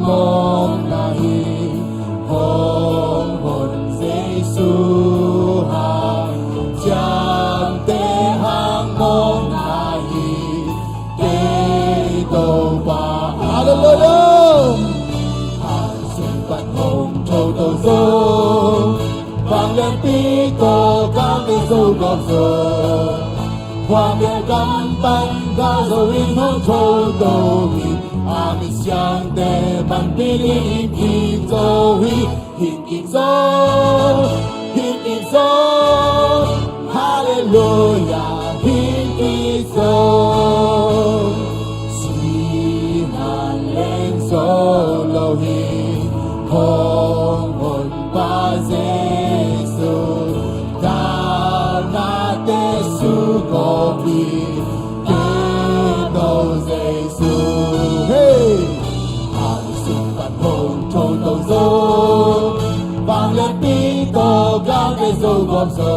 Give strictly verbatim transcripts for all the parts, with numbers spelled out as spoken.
mawng na hi, hong hun Jesu hang, ciamteh hang mawng na hi, kei Topa. Halleluiah. Hang sung pan hong tho to zo, vanglianpi tawh kang te zo gawp zo. Vanglian gam pan ka zo in hong tho to hi, a mit siangte panpih ding in kik zo hi. Hing kik zo, hing kik zo, halleluiah, hing kik zo. Sinan leng zo lo hi, hong honpa Jesu, dalna te su ko hi, kei to Jesu. Hey! Hang sung pan hong tho to zo, vanglianpi tawh kang te zo gawp zo.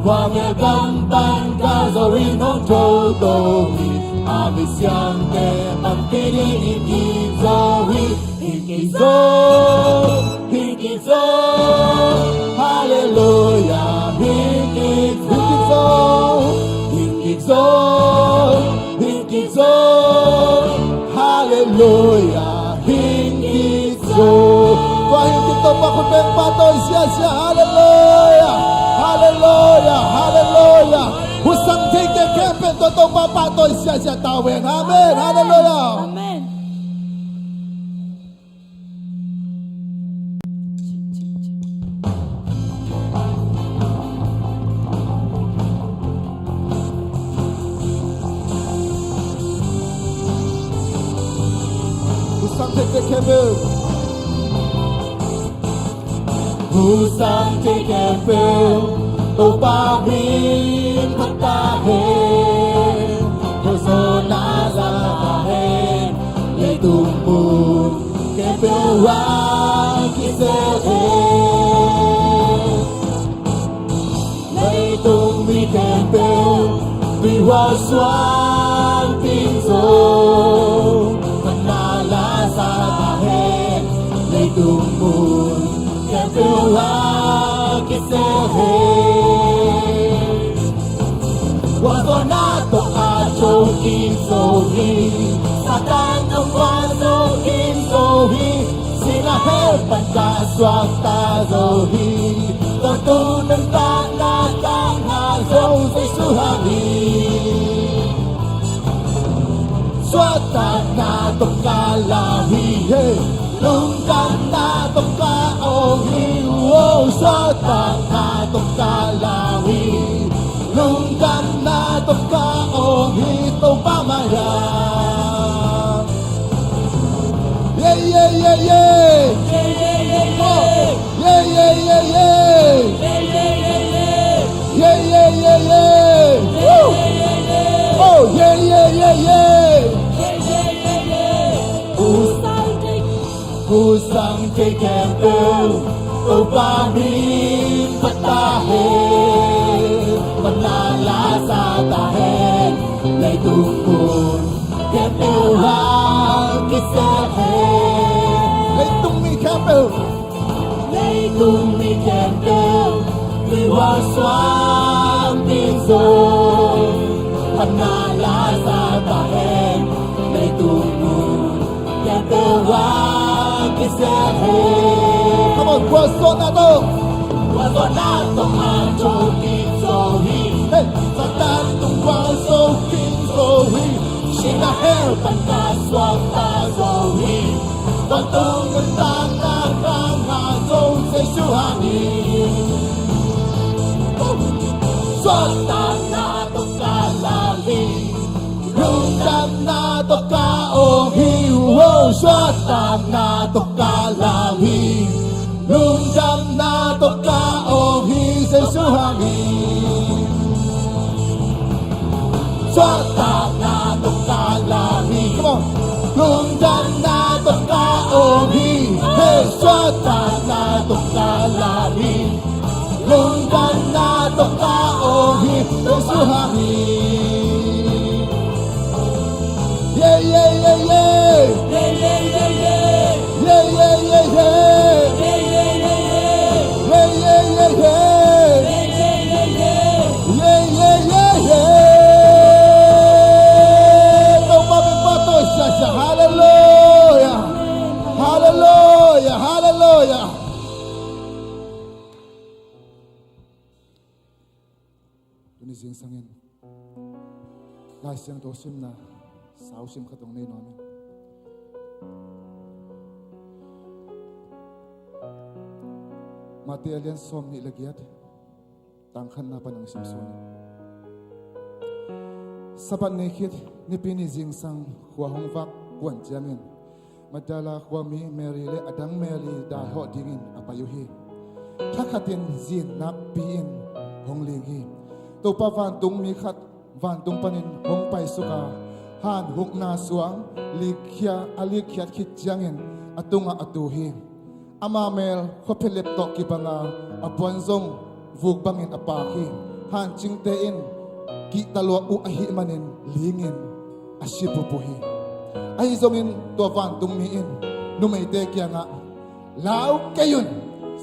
Vanglian gam pan ka zo in hong tho to hi, a mit siangte panpih ding in kik zo hi. Hing kik zo, hing kik zo, halleluiah, hing kik zo, hing kik zo, hing kik zo, halleluiah, hing kik zo. Tua hing kik Topa khut beng pahtawi siasia, halleluiah, halleluiah, halleluiah. Husang theite khempeuh tawh Topa pahtawi siasia ta uh hen. Amen, halleluiah. Amen. Husang theite khempeuh. Husang theite khempeuh, Topa min phat ta hen. Hosanna za ta hen. Leitung mun khempeuh ah kisel hen. Leitung mi khempeuh, tui hual suang ping zo. Hosanna la sa ta hen. Leitung mun khempeuh ah kisel hen. Hosanna tawh a thokik zo hi. Satan tawh a thokik zo hi. Sin a hell pan ka suakta zo hi. Tawntung nuntakna ka ngah zo Jesu hang hi. Suahtakna tawh ka lau hi, hey. Lungdamna tawh ka awng hi, oh. Suahtakna tawh ka lau hi. Lungdamna tawh ka awng hi, Topa mai-ah. Yeah, yeah, yeah, yeah. Yeah, yeah, yeah, yeah. Oh. Yeah, yeah, yeah, yeah. Yeah, yeah, yeah, yeah. Yeah, yeah, yeah, yeah. Woo. Yeah, yeah, yeah, yeah. Oh, yeah, yeah, yeah, yeah. Yeah, yeah, yeah, yeah. Husang thei, husang thei khempeuh, Topa min phat ta hen. Hosanna la sa ta hen. Leitung mun khempeuh ah kisel hen. Leitung mi khempeuh. Leitung mi khempeuh, tui hual suang ping zo. Hosanna la sa ta hen. Leitung mun khempeuh ah kisel hen. Come on, gualzawhna tawh. Gualzawhna tawh a thokik zo hi. Hey. Satan tung gualzo kik zo hi. Sin a hell pan ka suakta zo hi. Tawntung nuntakna ka ngah zo Jesu hang hi. Suahtakna tawh ka lau hi. Lungdamna tawh ka awng hi, oh. Suahtakna tawh ka lau hi. Lungdamna tawh ka awng hi, Jesu hang hi. Suahtakna tawh ka lau hi. Come on. Lungdamna tawh ka awng hi. Hey, suahtakna tawh ka lau hi. Lungdamna tawh ka awng hi, Jesu hang hi. Yeah, yeah, yeah, yeah. Yeah, yeah, yeah, yeah. Halleluia. Halleluia. Halleluia. Tuni zingsangin Lai Siangtho simna sau sim khat hong nei nuam ing. Mate a lian sawmnih le giat, tang khatna pan hong simsuan ing. Sabbath ni khit, Nipi ni zingsang khua hong vak kuan ciangin Magdala khuami Mary le a dang Mary daihawh dingin a pai uh hi. Thakhatin zin nakpi-in hong ling hi. Topa vantungmi khat vantung panin hong paisuk a, han hukna suang likkhia a likkhiat khit ciangin a tungah a tu hi. Ama mel khuaphialep tawh kibang a, a puan zong vuk bangin a paak hi. Hancingte in kihta luat uh ahih manin lingin a si pupu hi. Ahi zongin tua vantungmi in numeite kiangah, "Lau kei un,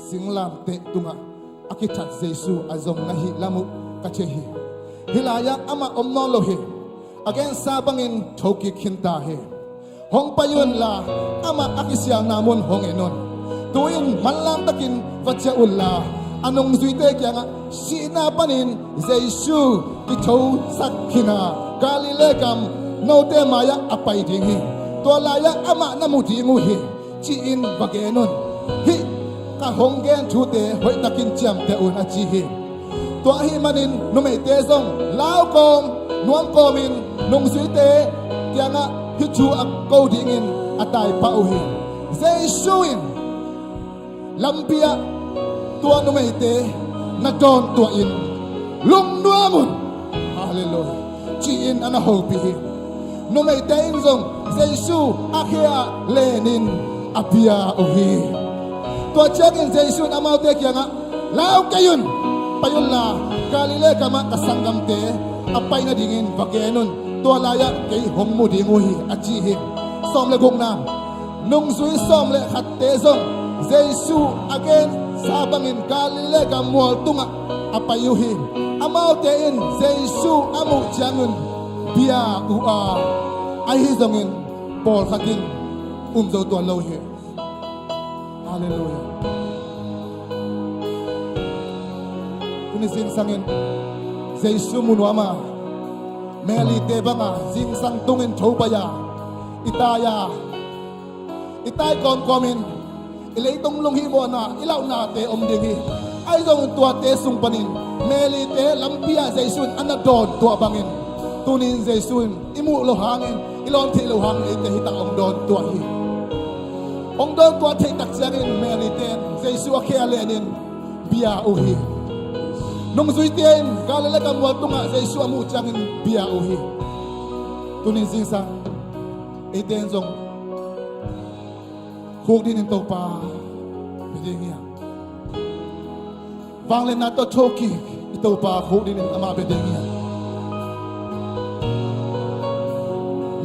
singlamteh tungah a kithat Jesu a zong na hih lam uh ka thei hi. Hih lai-ah amah om nawn lo hi. A gensa bangin thokik khinta hi. Hong pai unla, amah a kisialna mun hong en un. Tu-in manlang takin va ciah unla, a nungzuite kiangah, 'Sihna panin Jesu kithosak khin a, Galilee gam note mai-ah a pai ding hi. Tua lai-ah amah na mu ding uh hi,' ci-in va gen un. Hih ka hong gen thute hoihtakin ciamteh un," a ci hi. Tua ahih manin numeite zong lau kawm nuam kawmin nungzuite kiangah hih thu a ko dingin a taipah uh hi. Jesu in lampi-ah tua numeite na dawntuahin, "Lungnuam un. Halleluia," ci-in a na hopih hi. Numeite in zong Jesu a khe-ah lenin a bia uh hi. Tua ciangin Jesu in amaute kiangah, "Lau kei un, pai unla, Galilee gamah ka sanggamte a pai nadingin va gen un. Tua lai-ah kei hong mu ding uh hi," a ci hi. Sawm le gukna, nungzui sawm le khatte zong Jesu a gensa bangin Galilee gam mual tungah a pai uh hi. Amaute in Jesu a muh ciangin bia uh a, ahi zongin pawlkhat in um zo tuan lo hi. Halleluia. Tuni zingsangin Jesu mu nuam a, Mary-te banga zingsang tungin tho pai a, i tai a, i tai kawmkawmin i leitung lunghihmawhna, i lauhnate om ding hi. Ahi zongin tuate sung panin Mary-te lampi-ah Jesu in a na dawntuah bangin, tuni-in Jesu in i muh loh hangin, i lawn theih loh hangin eite hi tak hong dawntuah hi. Hong dawntuah theih tak ciangin Mary-te in Jesu a khe-ah lenin bia uh hi. Nungzuite in Galilee gam mual tungah Jesu a muh ciangin bia uh hi. Tuni zingsang eite in zong khukdin in Topa bia ding hi a, vangliatna tawh thokik i Topa khukdin in amah bia ding hi a.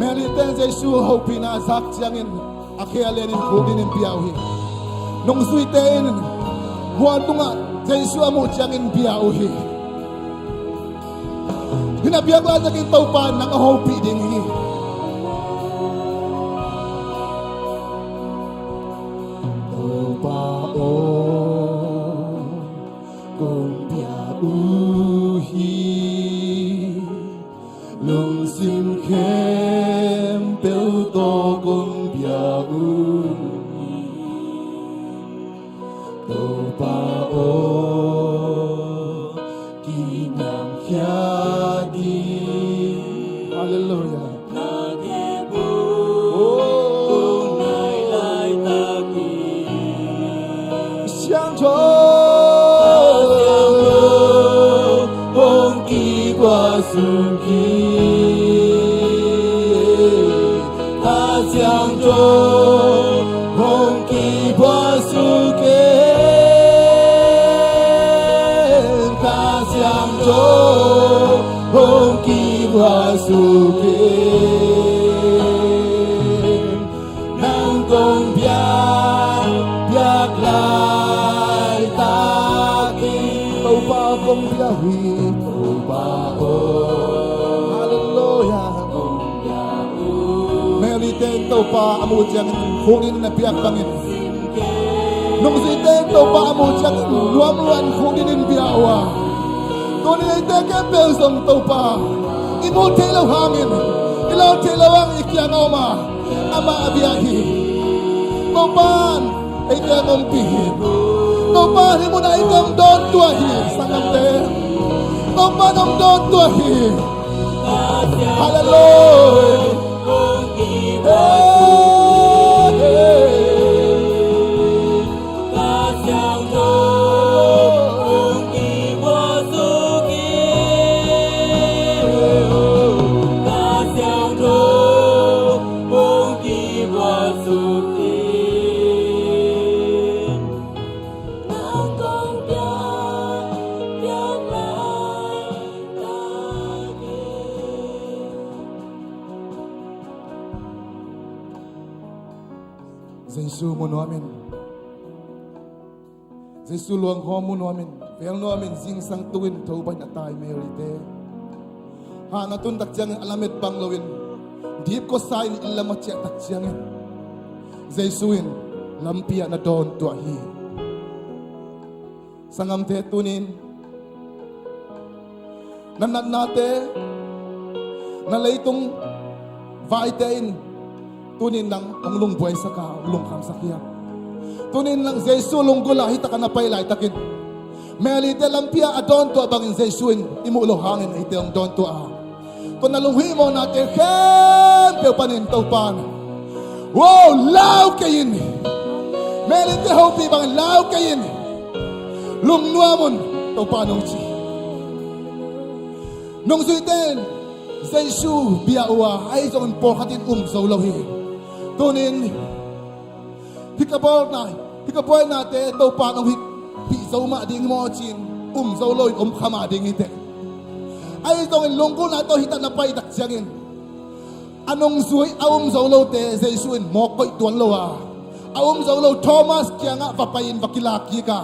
Mary-te in Jesu hopihna a zak ciangin a khe-ah lenin khukdin in bia uh hi. Nungzuite in mual tungah Jesu a muh ciangin bia uh hi. Hih na biak laitakin Topa in nang a hopih ding hi. Topa aw, kong bia uh hi. Lungsim khempeuh tawh kong bia uh hi. Topa aw, kinamkhia ding. Halleluia. Na khe bul kong nai laitak hi. Siangtho, Kha Siangtho hong kigualsuk in. Kha Siangtho hong kigualsuk in. Kha Siangtho hong kigualsuk in. Nang kong biak, biak laitak hi. Topa kong bia uh hi. Topa aw. Halleluia. Mary-te in Topa a muh ciangin khukdin in a piak bangin, nungzuite in Topa a muh ciangin nuam luan khukdin in bia uh a, tuni eite khempeuh zong Topa i muh theih loh hangin, i lawh theih loh hangin i kiang a om a, amah a bia hi. Topa in eite hong ompih hi. Topa in hih munah eite hong dawntuah hi, sanggamte. Topa in hong dawntuah hi. Halleluiah. Jesu mu nuamin, Jesu luangkhawm mu nuamin, vel nuamin, zingsang tu-in tho panin a tai Mary te. Han a tun tak ciangin a lamet bang loin, dipkua sa-in inn lam a ciah tak ciangin, Jesu in lampi ah na dawntuah hi. Sanggamte, tunin na natnate, na leitung vaite in tunin nang hong lungbuaisak a, hong lungkhamsak hiam? Tunin nang Jesu lunggulh a hih takah na pai laitakin, Mary te lampi ah a dawntuah bangin Jesu in i muh loh hangin eite hong dawntuah a, tua na lunghihmawhnate khempeuh panin Topa in, wow, lau kei in. Mary te hopih bangin lau kei in. Lungnuam un, Topa in hong ci. Nungzuite in Jesu bia uh a, ahi zongin pawlkhat in um zo lo hi. Tunin hih ka bawlna, hih ka buainate Topa in hong hihpih zo mah ding maw ci-in um zo loin om kha mah ding hi teh. Ahi zongin lunggulhna tawh hih takah na pai tak ciangin, a nungzui a um zo lote Jesu in mawk koih tuan lo a, a um zo lo Thomas kiangah va pai-in va kilak kik a,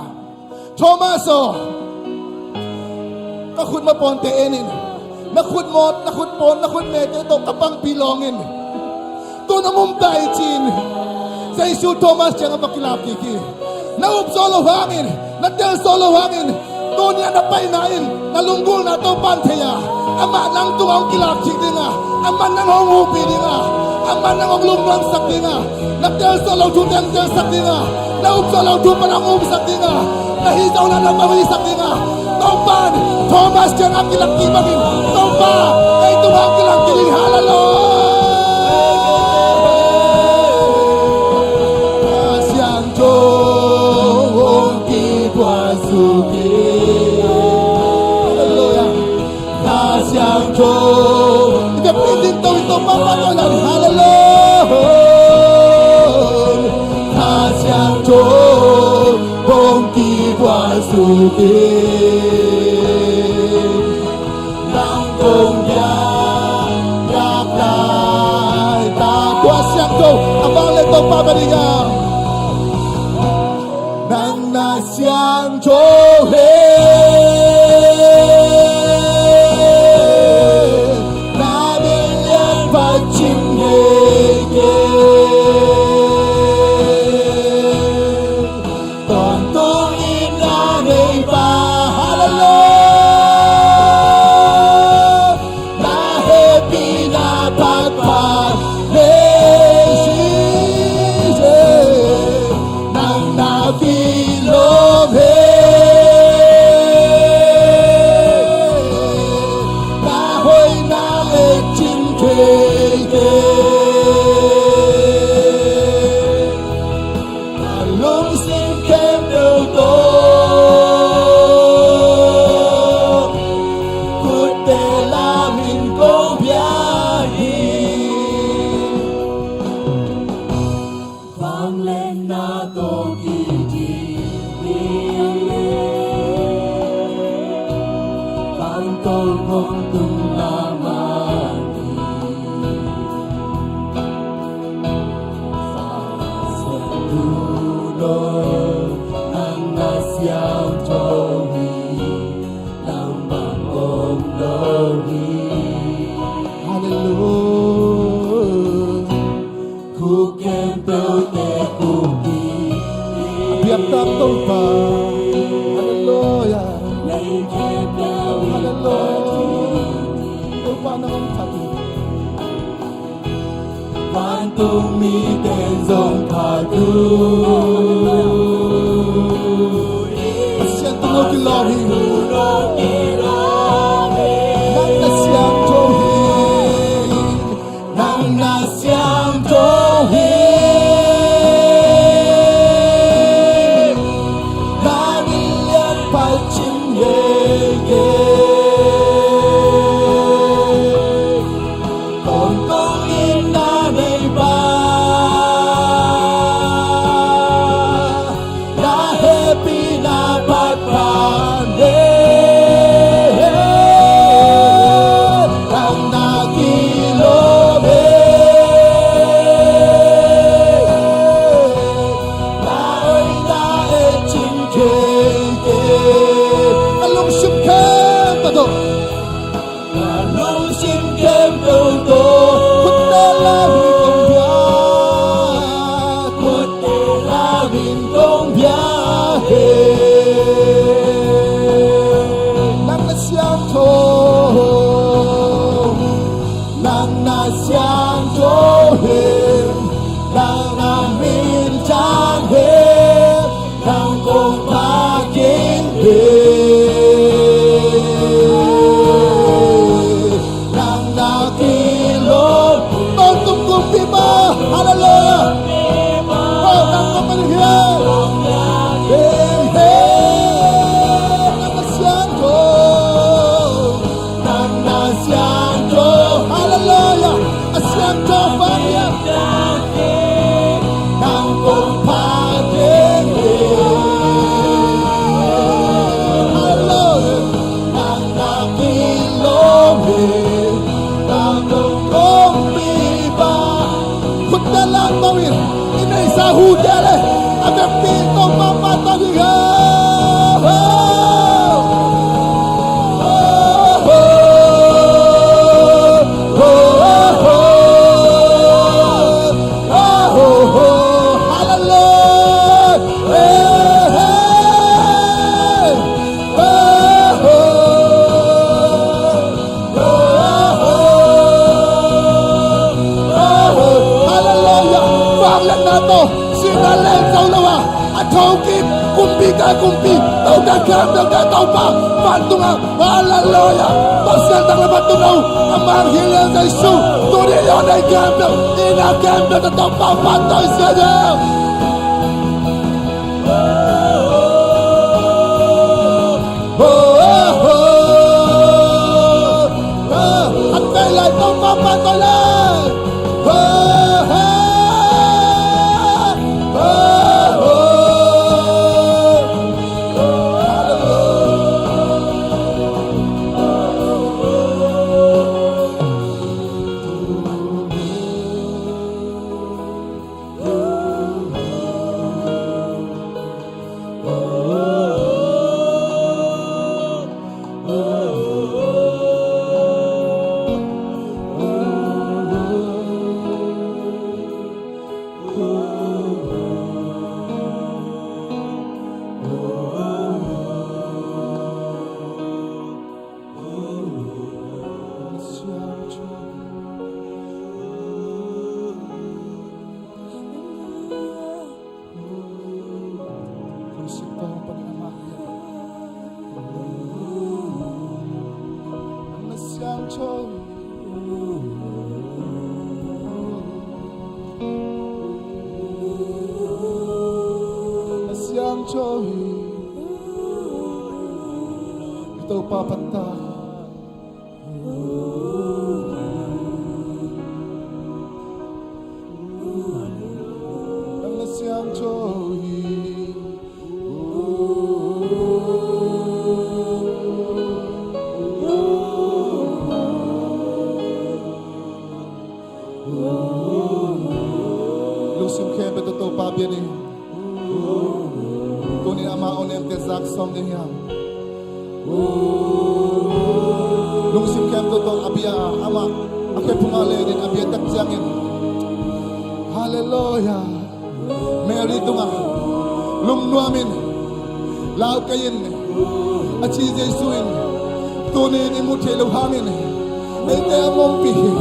Thomas aw, ka khutme pawnte en in. Na khutme, na khutme pawn, na khutmete tawh ka pangpih lawng in. Tun hong um ta hi ci-in Jesu Thomas kiangah va kilak kik hi. Na up zawh loh hangin, na tel zawh loh hangin, tuni-ah na paina in na lunggulhna Topa in thei a, amah nang tungah hong kilak kik ding a, amah nang hong hupih ding a, amah nang hong lungnuamsak ding a, na tel zawh loh thute hong telsak ding a, na up zawh loh thu pan hong upsak ding a, na hih zawhna na mawhsak ding a. Topa in Thomas kiangah kilak kik bangin Topa ei tungah hong kilak kik ding. Halleluiah. Kha Siangtho hong kipua suk hi. Halleluiah. Kha Siangtho. I biakinn ding to, i to papa to na. Halleluiah. Kha Siangtho hong kipua suk hi. Nang kong biak, biak laitak. Kua Siangtho a vang le Topa bia ding a. Nang na siangtho hi. Na min lian phat cing hi kei. Tawntung in na nei pa. Halleluiah. Na hehpihna phat phat nei hi. Nang na pi lawm hi. Na hoihna leh cing thei kei. Ka lungsim khempeuh tawh khutte lamin kong bia hi. Vangliatna tawh kiding hi. Vantawng hong tung lamah hi. Halleluiah. Khempeuhte kumpi. A biaktak Topa. Halleluia. Halleluia. Topa nang hong phat hi. Vantung mite zong phat uh. Pasian tungah kilawm hi. Nang na siangtho hi. Nang na siangtho hi. Na min lian phat cing hi. Tawntung in na nei pa, na hehpihna phat pha hi. Nang na kilawm hi. Na hoihna et cing hi. Ka lungsim khempeuh tawh. Ka lungsim khempeuh tawh. Khutte lam in kong bia. Khutte lam in kong bia hi. Nang na siangtho. Nang na siangtho hi. Nang na minthanna hi. Nang kong phat ding hi. Nang na kilawm. Tawntung kumpipa. Halleluia. Oh, nang kong phat ding hi. Hey, hey. Nang na siangtho. Nang na siangtho. Halleluia. A siangtho pa hi. Nang kong phat ding hi. Halleluia. Nang na kilawm hi. Nang kong kumpipa. Khutte lam tawh in, i neihsa hute le a vekpi Topa pahtawi hi. Hallelujah. Halleluia. Vangliatna tawh sihna leng zo lo a, a thokik kumpi ka kumpi Topa khempeuhte Topa vantungah. Halleluia. Pasian tang le vantung no, a mang hi leng Jesu, tuni a nawh nei khempeuh, i na khempeuh tawh Topa pahtawi sia leng. Siangtho hi. Topa pahtawi. Nang na siangtho hi. Lungsim khempeuh tawh Topa bia ni. Tuni-in ama awnemte zak sawm ding hi hang. Lungsim khempeuh tawh a bia, amah a khe phungah lenin a bia tak ciangin, ha Halleluia. Mary tungah lungnuamin lau kei in, a ci Jesu in, tuni-in i muh theih loh hangin eite a ompih hi.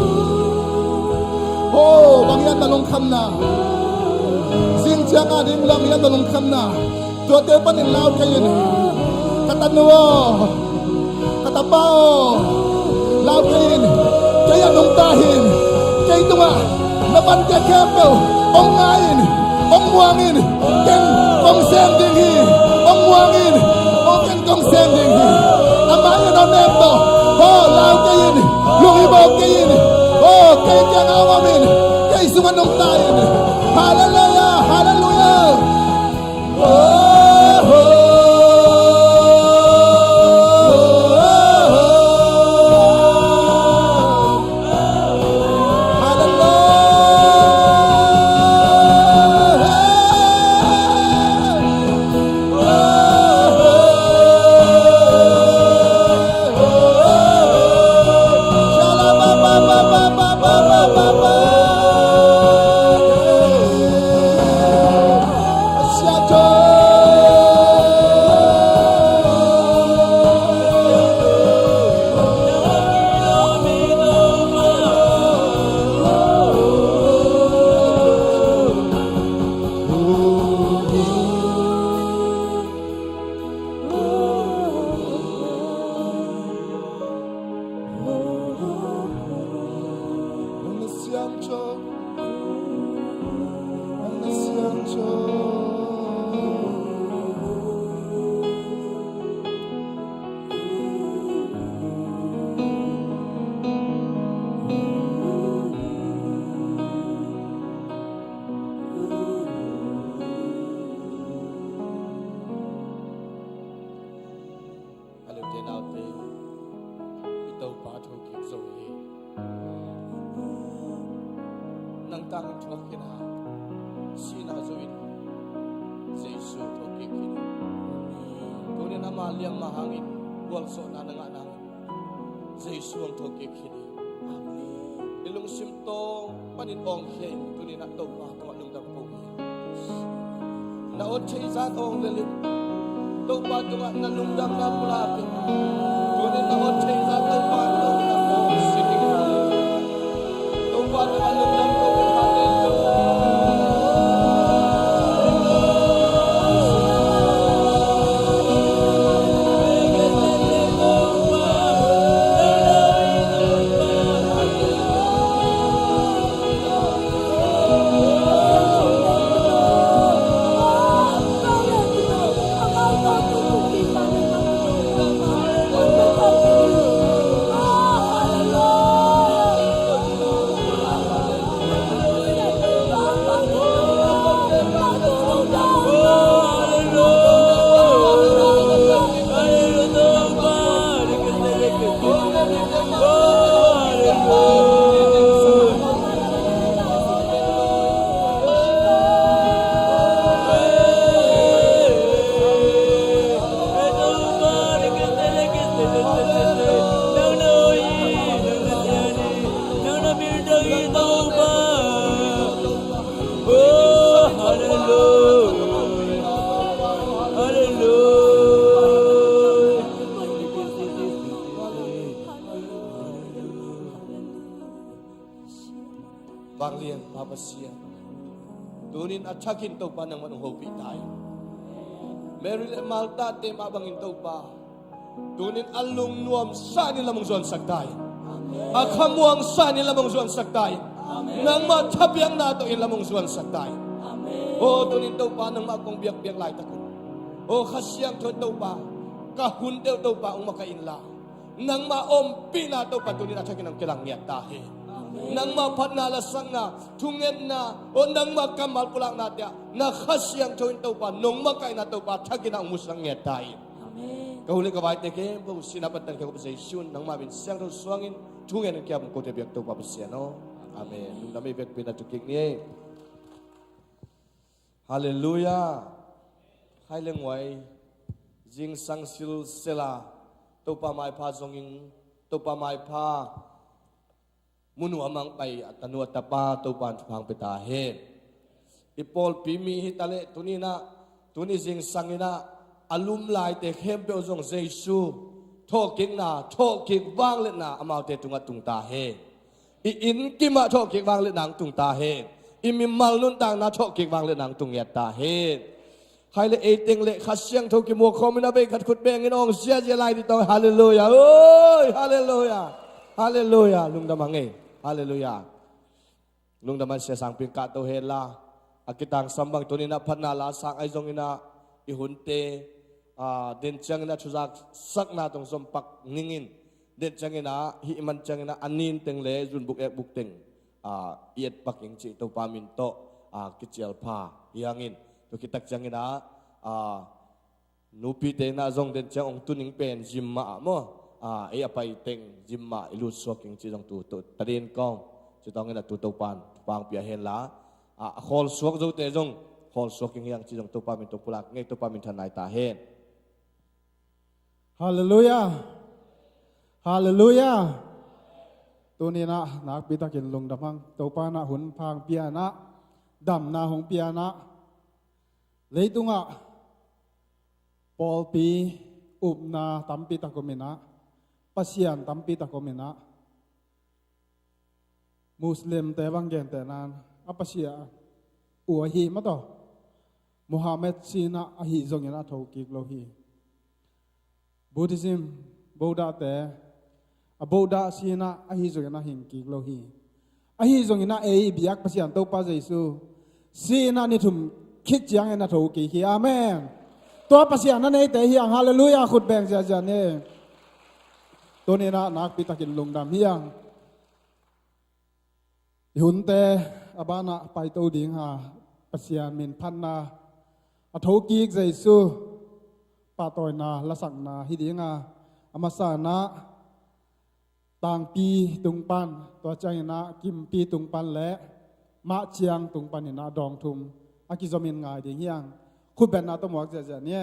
Oh, bang hiam na lungkhamna? Zing ciang a ding bang hiam na lungkhamna? Tuate panin lau kei in. Ka tanu aw, ka tapa aw, lau kei in. Kei a nungta hi in. Kei tungah na vante khempeuh hong ngai in, hong muang in. Ken kong sem ding hi. Hong muang in. Oh, ken kong sem ding hi. Amah in a nem tawh, aw, lau kei in. Lunghimawh kei in. Oh, kei kiangah hong om in. Kei sungah nungta in. Halleluia, halleluia. A lute naute, i Topa thokik zo hi. Nang tangin thuak khin a, sihna zo in, Jesu thokik khin hi. Tunin ama liamma hangin gualzawhna na ngah nangin Jesu hong thokik khin hi. I lungsim tawng panin awngkhia in, tunin ah Topa tungah lungdam ko hi. Na awt thei zat awng lel in, Topa tungah na lungdamna pulak in. Tunin na awt thei zat Topa tungah lungdam ko hi. Topa tungah lungdam ko hi. Halleluia. Oh, hallelujah. Hallelujah. Vanglian Pa Pasian, tunin a thakin Topa nangman hong hopih ta in. Mary le Martha te mah bangin Topa, tunin a lungnuamsa in lam hong zuansak ta in. A khamuangsa in lam hong zuansak ta in. Nangmah thapiakna tawh in lam hong zuansak ta in. Aw, tunin Topa nangmah kong biakpiak laitak un, aw, Kha Siangtho in Topa, ka hun deuh Topa hong makaih inla, nangmah ompihna Topa tunin a thakin hong kilang ngiat ta hen. Nangmah phatna, lasakna, thungetna, aw, nangmah kammal pulakna te ah na Kha Siangtho in Topa nong makaihna Topa thakin ah hong musak ngiat ta in. Ka hu le ka vaite khempeuh sihna pan tankhia kop Jesu in nangmah min siangtho suangin thungen in kiam kote biak Topa Pasian aw. Amen. Lungdam ei, vekpi na thukik ni ei. Halleluia. Khai le nguai, zingsang silsela Topa maipha zongin, Topa maipha munuam ang pai a tanu a tapa Topa in thupha hong pia ta hen. I pawlpi mi hi ta leh tuni-in ah, tuni zingsangin ah, a lum laite khempeuh zong Jesu thawhkikna, thawhkik vangliatna amaute tungah tung ta hen. I inn kimah thawhkik vangliatna hong tung ta hen. I mimal nuntakna thawhkik vangliatna hong tung ngiat ta hen. Khai le ei teng le Kha Siangtho kimuak khawmin a bei khat khut bengin awng ziazia lai ding tawh. Halleluiah. Oi, halleluiah. Halleluiah. Lungdam hang ei. Halleluiah. Lungdam hang, sia sangpi in kahto hen la. A kitangsam bang tuni-in ah phatna la sang ahi zongin ah, i hunte, aa, den ciangin ah thuzaksakna tawh zom pak ning in, den ciangin ah, hih man ciangin ah, a nin teng le zunbuk ekbuk teng, aa, i et pak ing cih Topa min tawh, aa, kicial pha hi hang in. Tua khit tak ciangin ah, aa, nupite in ah zong den ciang hong tun ing pen gym mah ah maw. Aa, ei a pai teng gym mah i lut suak ing cih zong tu, tu, tadin kong. Cih tawngin ah tu Topa'n thupha hong pia hen la. Aa, a khawl suak zote zong khawl suak ing hi hang cih zong Topa min tawh pulak ing ei, Topa minthan nai ta hen. Halleluiah. Halleluiah. Tuni-in ah nakpi takin lungdam hang. Topa'n ah hun pha hong pia-in ah, damna hong pia-in ah, leitungah pawlpi upna tampi tak om in ah, pasian tampi tak om in ah, Muslimte bang gentehna-in a pasian uh ahi mah tawh, Muhammad sihna ahi zongin a thokik lo hi. Buddhism, Buddha-te, a Buddha sihna ahi zongin a hingkik lo hi. Ahi zongin ah ei biak Pasian Topa Jesu sihna ni thum khit ciangin a thokik hi. Amen. Tua Pasian a neite hi hang. Halleluiah. Khut beng ziazia ni. Tuni-in ah nakpi takin lungdam hi hang. I hunte a banah paito ding a, Pasian min phatna, a thokik Jesu pahtawina lasakna hi ding a, a masa-in ah Tangpi tung pan, tua ciangin ah Kimpi tung pan le Mahciang tung panin ah dawng thum a kizomin ngai ding hi hang. Khut bengna tawh muak ziahziah ni.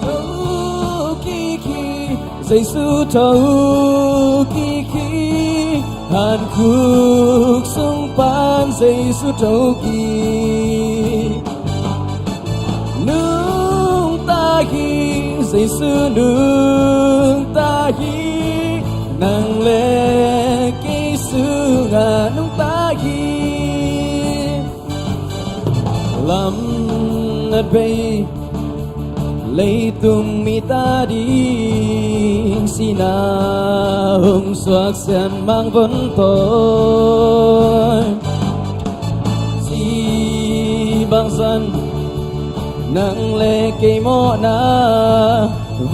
Thokik hi, Jesu thokik hi, hankhuk sung pan Jesu thokik. Nungta hi, Jesu nungta hi, nang le kei sungah nungta hi. Lam nat bei leitung mite ading sihna hong suak sian mangvon tawi. Ci bangzah nang le kei mawhna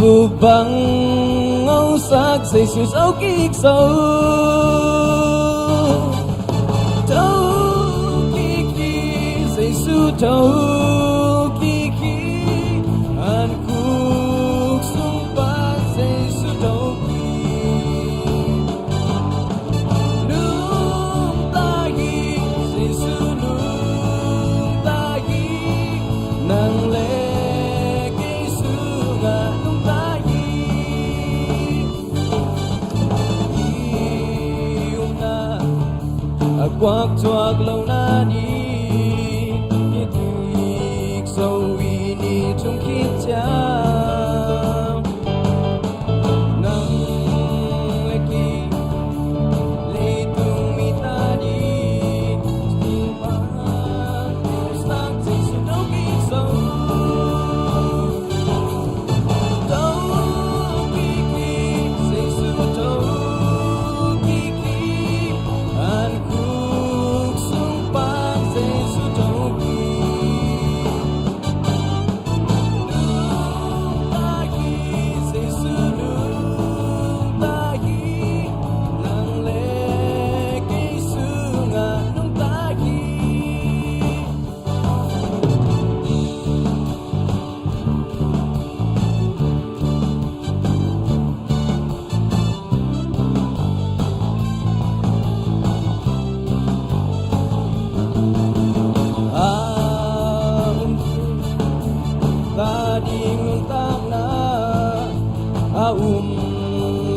vup bang hong sak Jesu thokik zo. Thokik hi, Jesu thokik hi, hankhuk sung pan Jesu thokik. Nungta hi, Jesu nungta hi, nang le kei sungah nungta hi. I upna a kuak thuak lo nading, i thokik zo i ni thum khit ciang. Nang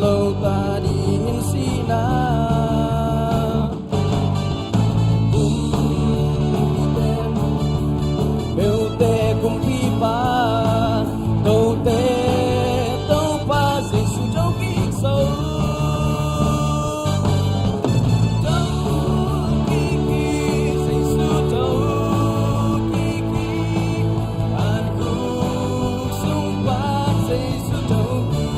lo ta ding in sihna. Kumpi tem, belte kumpipa, tote Topa Jesu to kik so. To kik hi, Jesu to kik hi. An khuk sung pan Jesu to kik.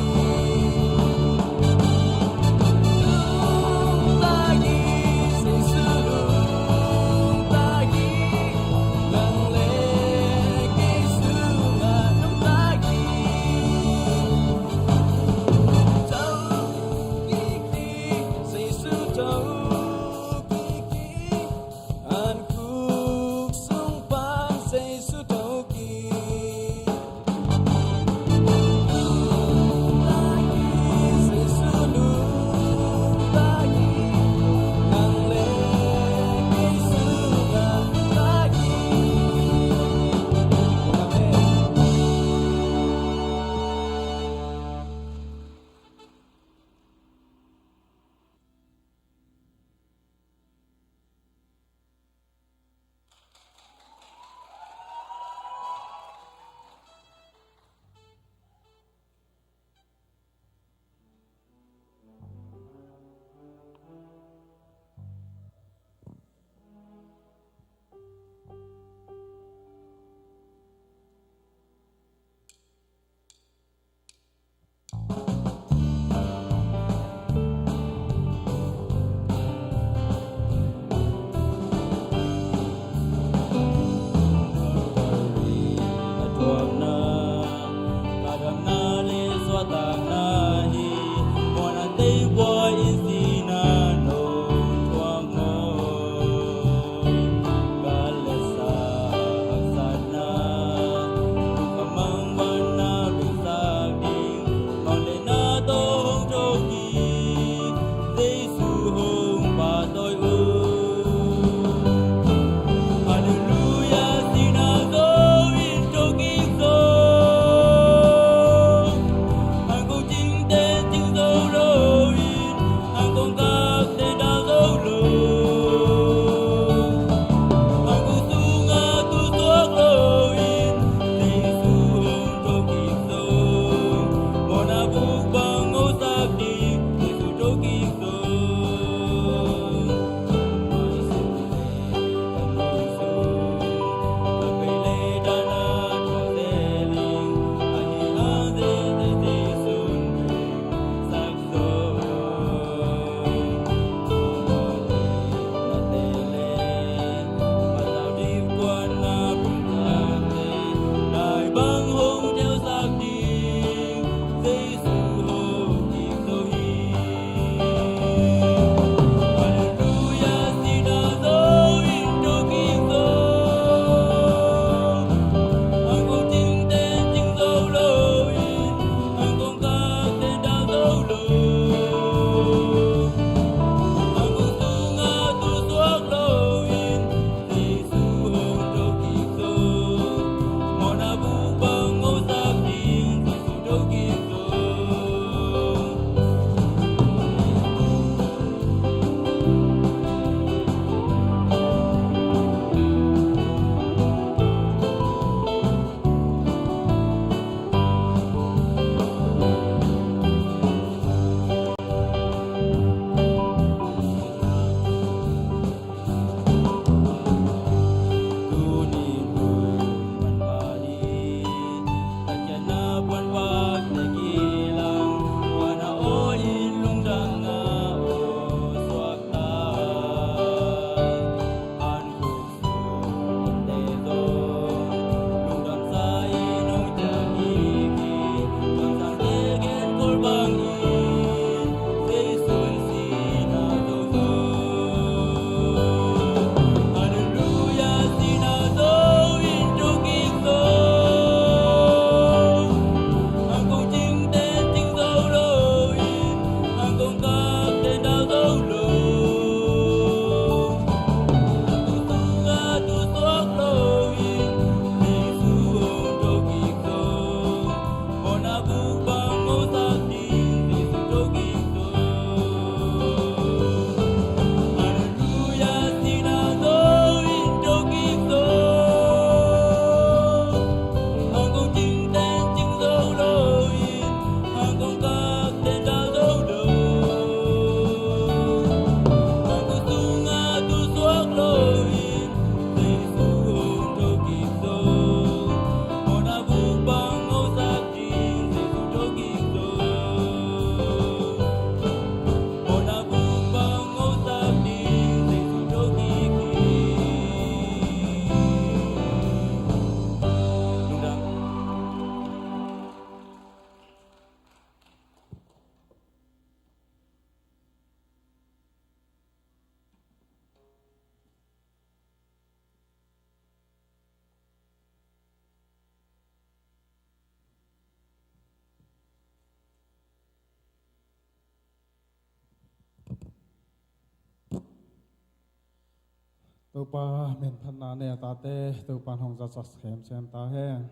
Topa min phatna nei a tate, Topa hong za sas khemsem ta hen.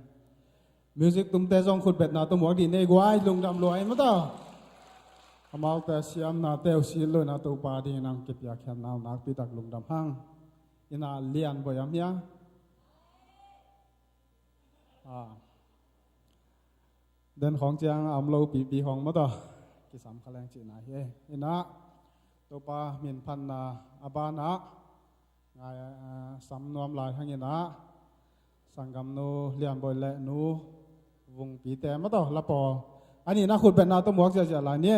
Music tumte zong khutbetna tum uak dih nei guai, lungdam luai mata. Amaute siamnate uh silh luina Topa dingin ang kipiak hian nau nakpi tak lungdam hang. Ina lian boy am hia? Ah. Den khawng ciang a om lo pipi khawng maw taw. Kisam kha leng cihna hi. Ina Topa min phatna a banah ngai, ah, sam nuam lai hang ina sanggamnu Lianbawi le nu Vungpite maw taw la pawl. Ani na khutbetna tawh muak ziahziah lai ni.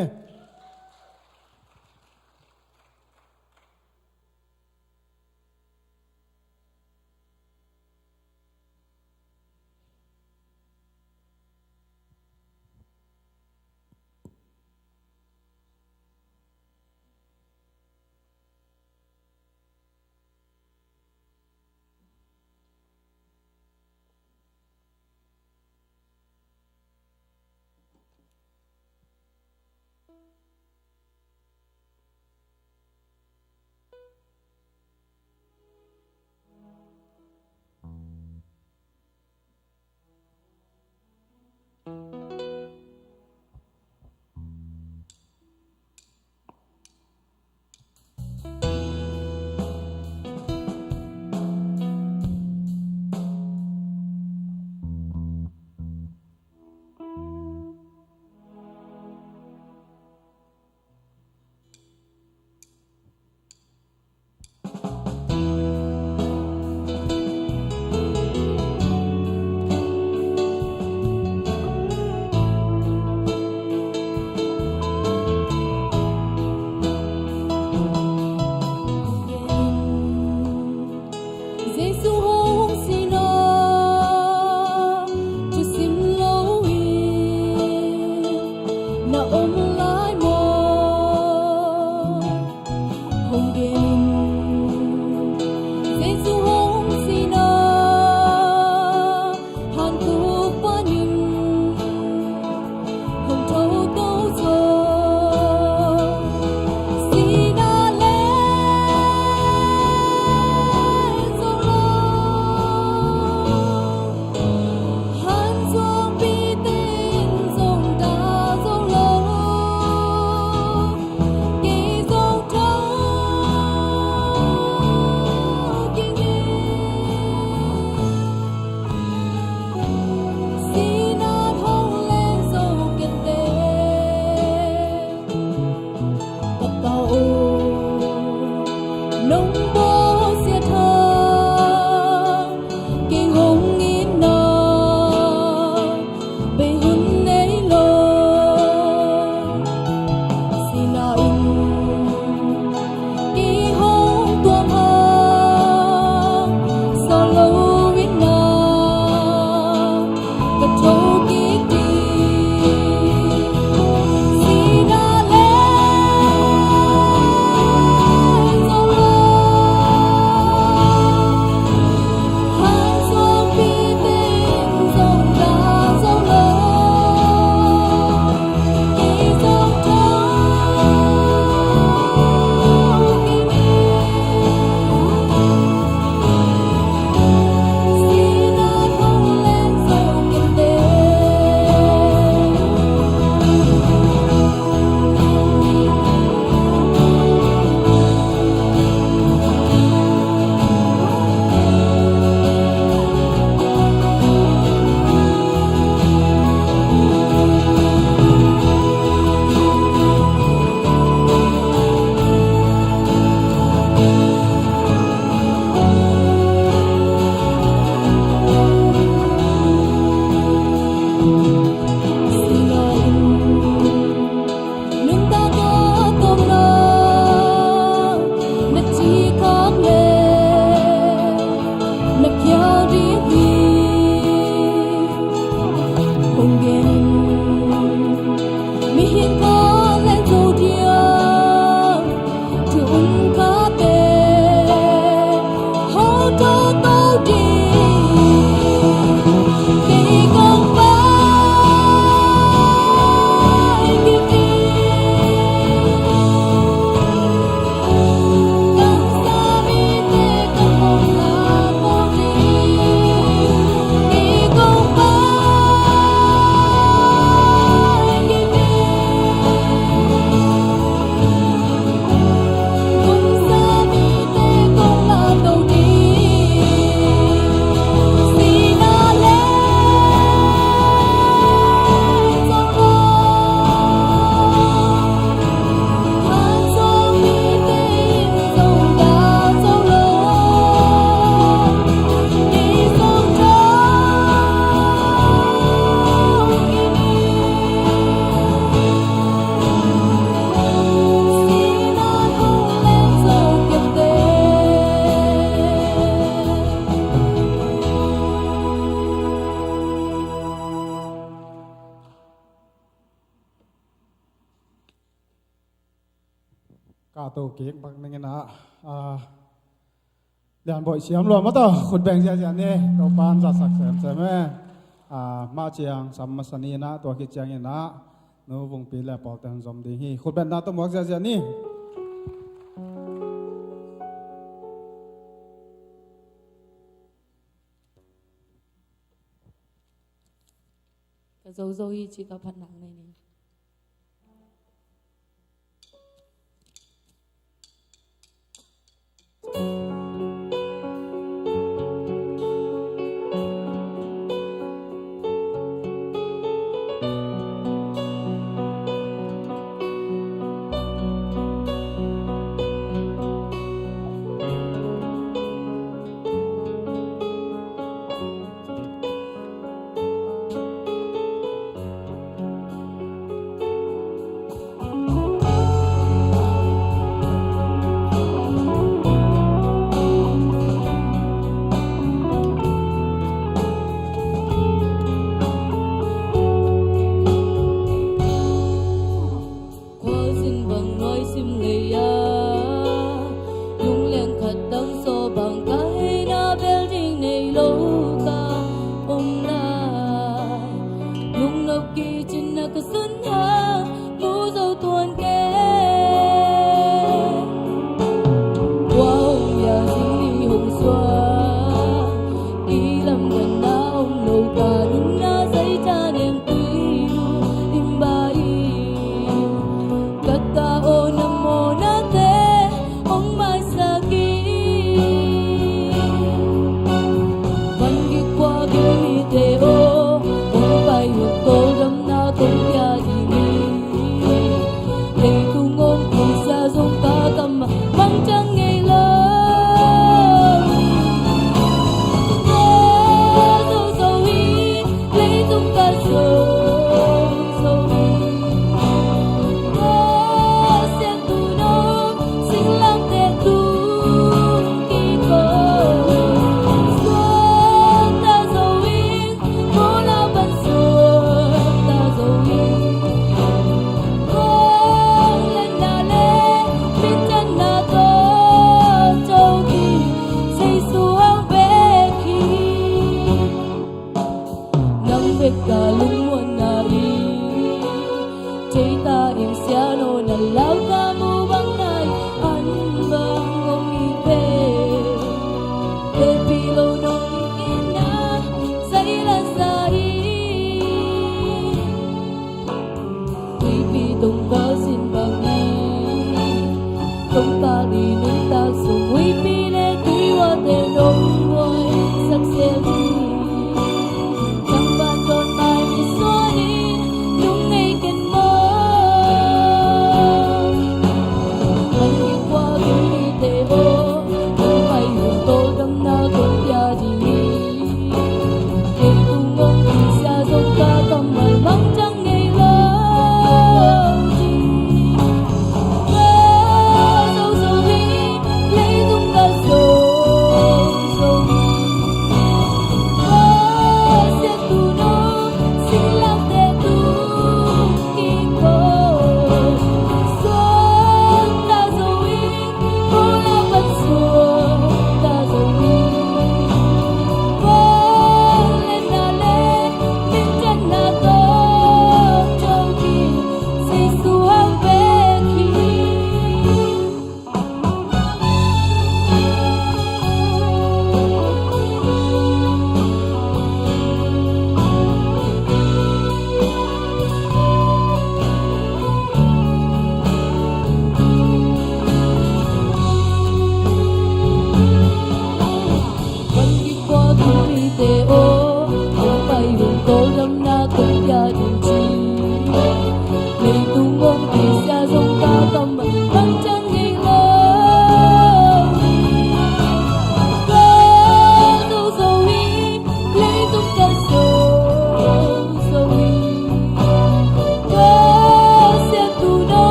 Ka to kik bak ning in ah, ah, lian boih siam lua maw taw, khut beng ziahziah ni, Topa'n zatsak semsem e. Ah, mah ciang sam masa ni in ah, tua khit ciangin ah, nu Vungpi le pawlte hong zom ding hi. Khut bengna tawh muak ziahziah ni. Ka zozo hi ci ka phatna nei ni.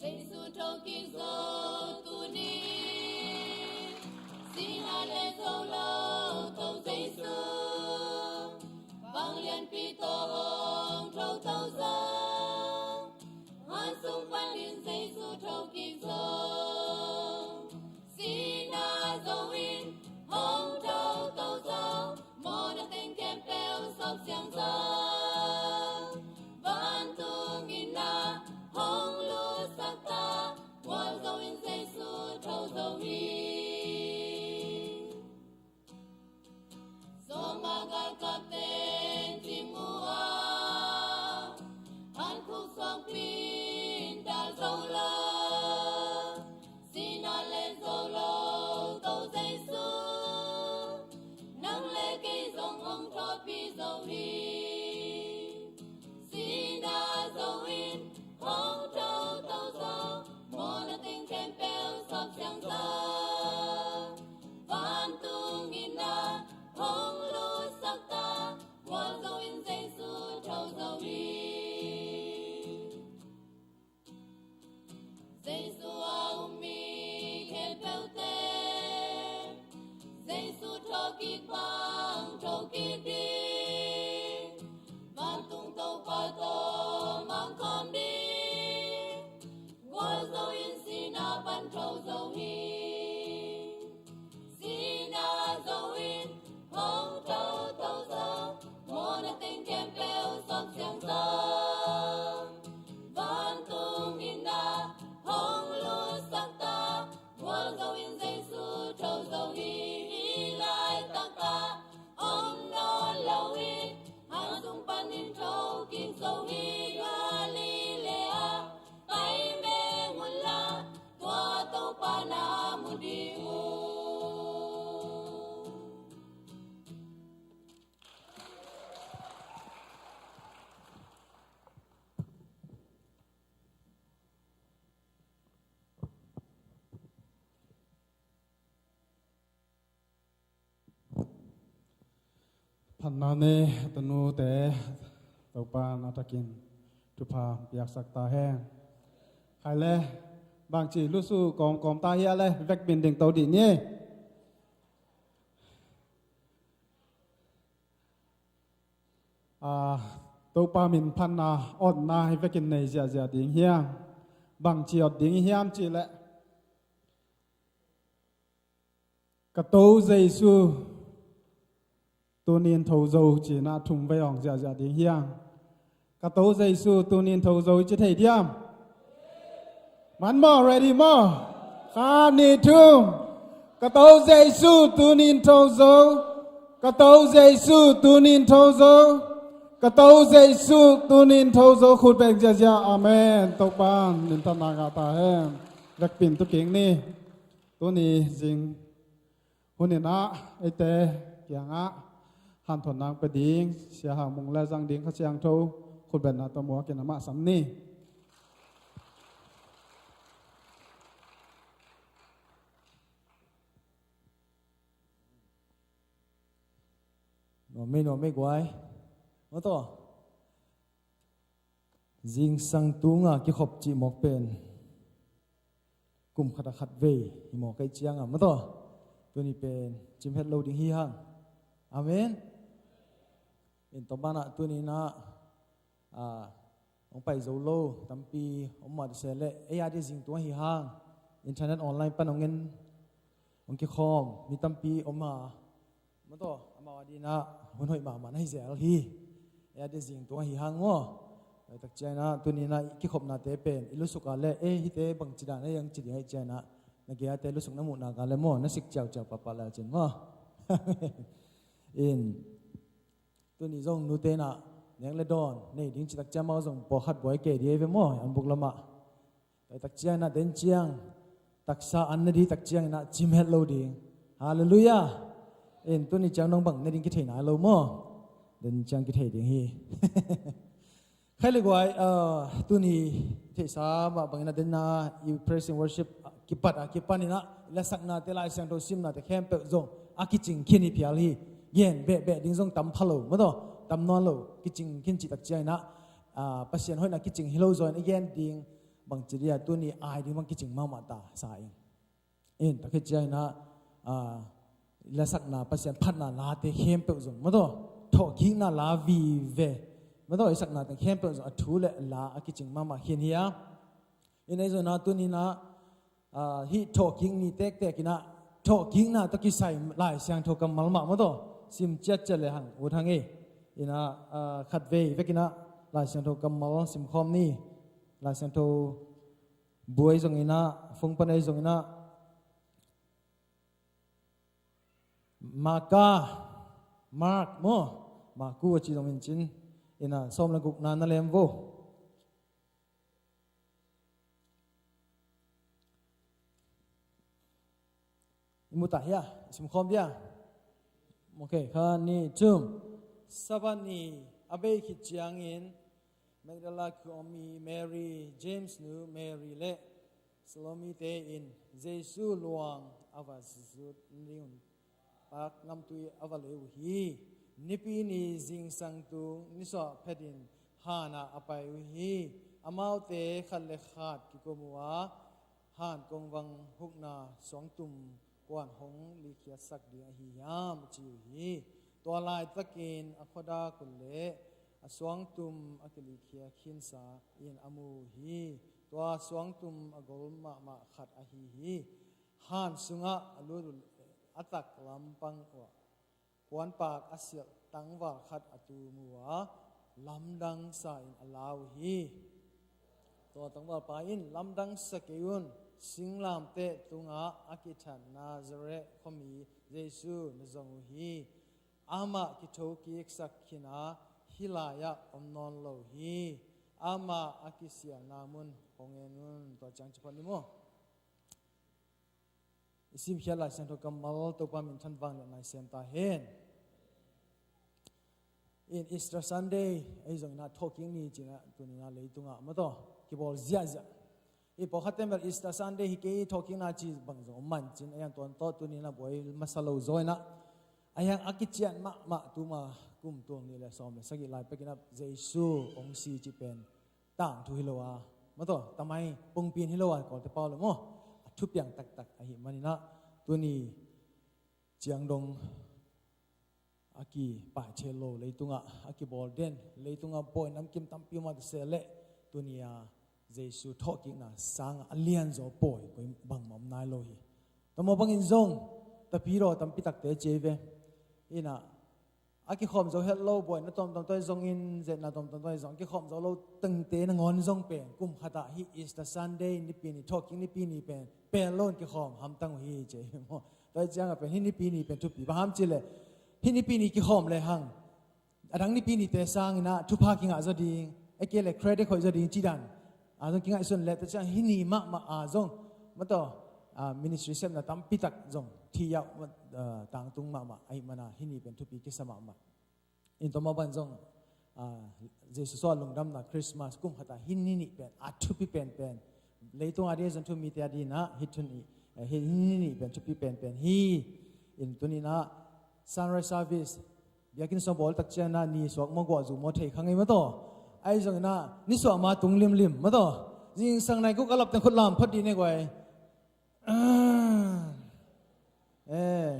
Jesu thokik zo tuni, sihna le zo lo Topa Jesu, bang lianpi tawh hong tho Topa zo, hansung panin Jesu thokik zo. Sihna zo in hong tho Topa zo, mawhna teng khempeuh sawp siang zo. Vantung inn ah hong lutsak ta, gualzo in Jesu tho zo hi. Sawm a galkapten cing uh a, an khuk suangpi in dal zo lo, sihna len zo lo Topa Jesu, nang le kei zong hong thawhpih zo hi. Sihna zo in hong tho Topa zo, mawhna teng khempeuh sawp siang zo. Vantung inn ah hong lutsak ta, gualzo in Jesu tho zo hi. Jesu a um mi khempeuhte, Jesu thokik bang thokik ding, vantung Topa tawh mang khawm ding, gualzo in sihna pan tho zo hi. Sihna zo in hong tho Topa zo, mawhna teng khempeuh sawp siang zo. Vantung inn ah hong lutsak ta, gualzo in Jesu tho zo hi. Hih laitak ah om nawn lo hi, hansung panin thokik zo hi. Galilee ah pai meng un la, tua Topa na mu ding uh. Phatna nei a tanute, Topa na takin thupha piaksak ta hen. Khai le, bangci lusu kawmkawm ta hia le, vekpin ding to dih ni. Ah, Topa min phatna otna hi vekin nei ziahziah ding hiam? Bangci ot ding hiam cih leh, ka To Jesu tunin tho zo, ci-in ah thum vei hong ziahziah ding hiam? Ka To Jesu tunin tho zo i ci thei diam? Man maw, ready maw? Khat, nih, thum. Ka To Jesu tunin tho zo. Ka To Jesu tunin tho zo. Ka To Jesu tunin tho zo. Khut beng ziahziah. Amen. Topa'n minthanna ngah ta hen. Vekpin tu kik ni. Tuni zing hun in ah eite kiangah hanthawn nang pia ding Sia Hang Mung le zang ding Kha Siangtho khutbetna tawh muak in amah sam ni. Nuam mei, nuam mei guai. Maw taw. Zingsang tunga kikhop cih mawk pen kum khat a khat vei hi mawk ahih cianga, maw taw, tuni pen cim het lo ding hi hang. Amen. In tawh banah tuni inah, ah, hong pai zo lo tampi om mah se leh ei a dih zing tung ahi hang. Internet online pan hong en, hong kikhawm mi tampi om a, maw taw, amau a dinah hun hoih mahmah na hi zel hi. Ei a dih zing tung ahi hang maw. Laitak cianginah tuni inah i kikhopnate pen i lusuk a le, ei, hihte bangci dan ei ang ci ding ahih cianginah na gei ate lusuk na muhnak a le maw, na sik ciauciau pahpah le cin maw. In tuni zong nute inah nek le dawn nei ding citak ciang amau zong pawlkhat buai kei dih ei ve maw, an buk lamah. Laitak cianginah den ciang taksa an na dih tak cianginah cim het lo ding. Halleluiah. In tuni ciang nong bang ne ding kithei nai lo maw? Den ciang kithei ding hi. Khai le guai, ah, tuni theihsa mah banginah denna i praise and worship kipat a kipaninah i lasaknate, Lai Siangtho simnate khempeuh zong a kicing khin hi phial hi. Gen behbeh ding zong tam pha lo, maw taw, tam nawn lo, kicing khin cih tak cianginah, ah, Pasian hoihna kicing hi lo zaw in i gen ding bangci dia tuni ai ding bang kicing mahmah ta sa ing. In, tua khit ciangin ah, ah, lasakna Pasian phatna late khempeuh zong, maw taw, thawhkikna la vive, maw taw, i sakna teng khempeuh zong a thu le la a kicing mahmah khin hi a. In, ahi zongin ah tuni-in ah, ah, hih thawhkik ni tektek in ah, thawhkikna tawh kisai Lai Siangtho kammal mah, maw taw, sim ciatciat le hang ut hang ei. In ah, ah, khatvei vekin ah Lai Siangtho kammal simkhawm ni. Lai Siangtho bu ahi zongin ah, phone pan ahi zongin ah, Maka, Mark maw, Maku a ci zong in cin. In ah, sawm le gukna na lem vo. I mu ta hia? I simkhawm dia? Ok, khat, nih, thum. Sabbath ni a bei khit ciangin Magdala khua mi Mary, James nu Mary le Salome te in Jesu luang a va zut ding un tak ngamtui a va lei uh hi. Nipi ni zingsang tung nisuah phetin han ah a pai uh hi. Amaute khat le khat kikum uh a, han kongvang hukna suangtum kua'n hong likkhiatsak ding ahi hiam, a ci uh hi. Tua laitakin a khuadak uh leh a suangtum a kilikkhiat khinsa in a mu uh hi. Tua suangtum a gol mahmah khat ahi hi. Han sungah a lut uh leh a taklam pang uh ah puanpak a sialh tangval khat a tum uh a, lamdang sa-in a la uh hi. Tua tangvalpa in, "Lamdang sa kei un, singlamteh tungah a kithat Nazareth khuami Jesu na zong uh hi. Amah kithokiksak khin a, hih lai-ah om nawn lo hi. Amah a kisialna mun hong en un." Tua ciang ci phot ni maw. I simkhiat Lai Siangtho kammal Topa min thanvang le nai sem ta hen. In Easter Sunday ahi zongin ah, thawhkik ni ci-in ah tuni-in ah leitungah, maw taw, kibawl ziahziah. I pawlkhatte bel Easter Sunday hi kei, thawhkikna ci bang zong om man cin, ahi hang tua tawh tuni-in ah buai masa lo zaw in ah, ahi hang a kician mahmah tuma kum tul nih le sawm le sagih lai pekin ah Jesu hong si cih pen tangthu hi lo a, maw taw, tamai pungpin hi lo a, Kawlte pau le maw, a thupiang taktak ahih manin ah, tuni ciang dong a kipaithei lo leitungah a kibawl den, leitungah pawi namkim tampi om a ta se leh, tuni-a Jesu thawhkikna sangah a lianzaw pawi koi bangmah om nai lo hi. Tua maw bangin zong tapidaw tampi takte ci ei ve. In ah, a kikhawm zo het lo, buaina tuamtuam tawh zongin, zetna tuamtuam tawh zong a kikhawm zo lo tengte nangawn zong pen kum khatah hih Easter Sunday nipi ni, thawhkik nipi ni pen pel lo in kikhawm hamtang uh hi ci ei maw. Tua hi ciangah pen hih nipi ni pen thupi, bang hang hiam cih leh hih nipi ni kikhawm lehang a dang nipi nite sangin ah thupha kingah zaw ding, ahih kei leh credit hoih zaw ding cih dan a zong kingaihsun leh, tua ciang hih ni mahmah a zong, maw taw, a, ministry sepna tampi tak zong thih yauh, a, tangtung mahmah ahih manin ah hih ni pen thupi kisa mahmah. In tua mah bang zong, a, Jesu suah lungdamna Christmas kum khatah hih ni nih pen a thupi penpen, leitung a ding zong thu mite a dingin ah hih thu nih, eh, hih ni nih pen thupi penpen hi. In tuni-in ah sunrise service, biakinn sung bawl tak ciangin ah ni suak maw, guah zu maw thei kha ngei, maw taw. Ahi zongin ah nisuah ma tung limlim, maw taw. Zingsang nai guk a lap teng khut lam phot dih ni guai. Ah. Eh.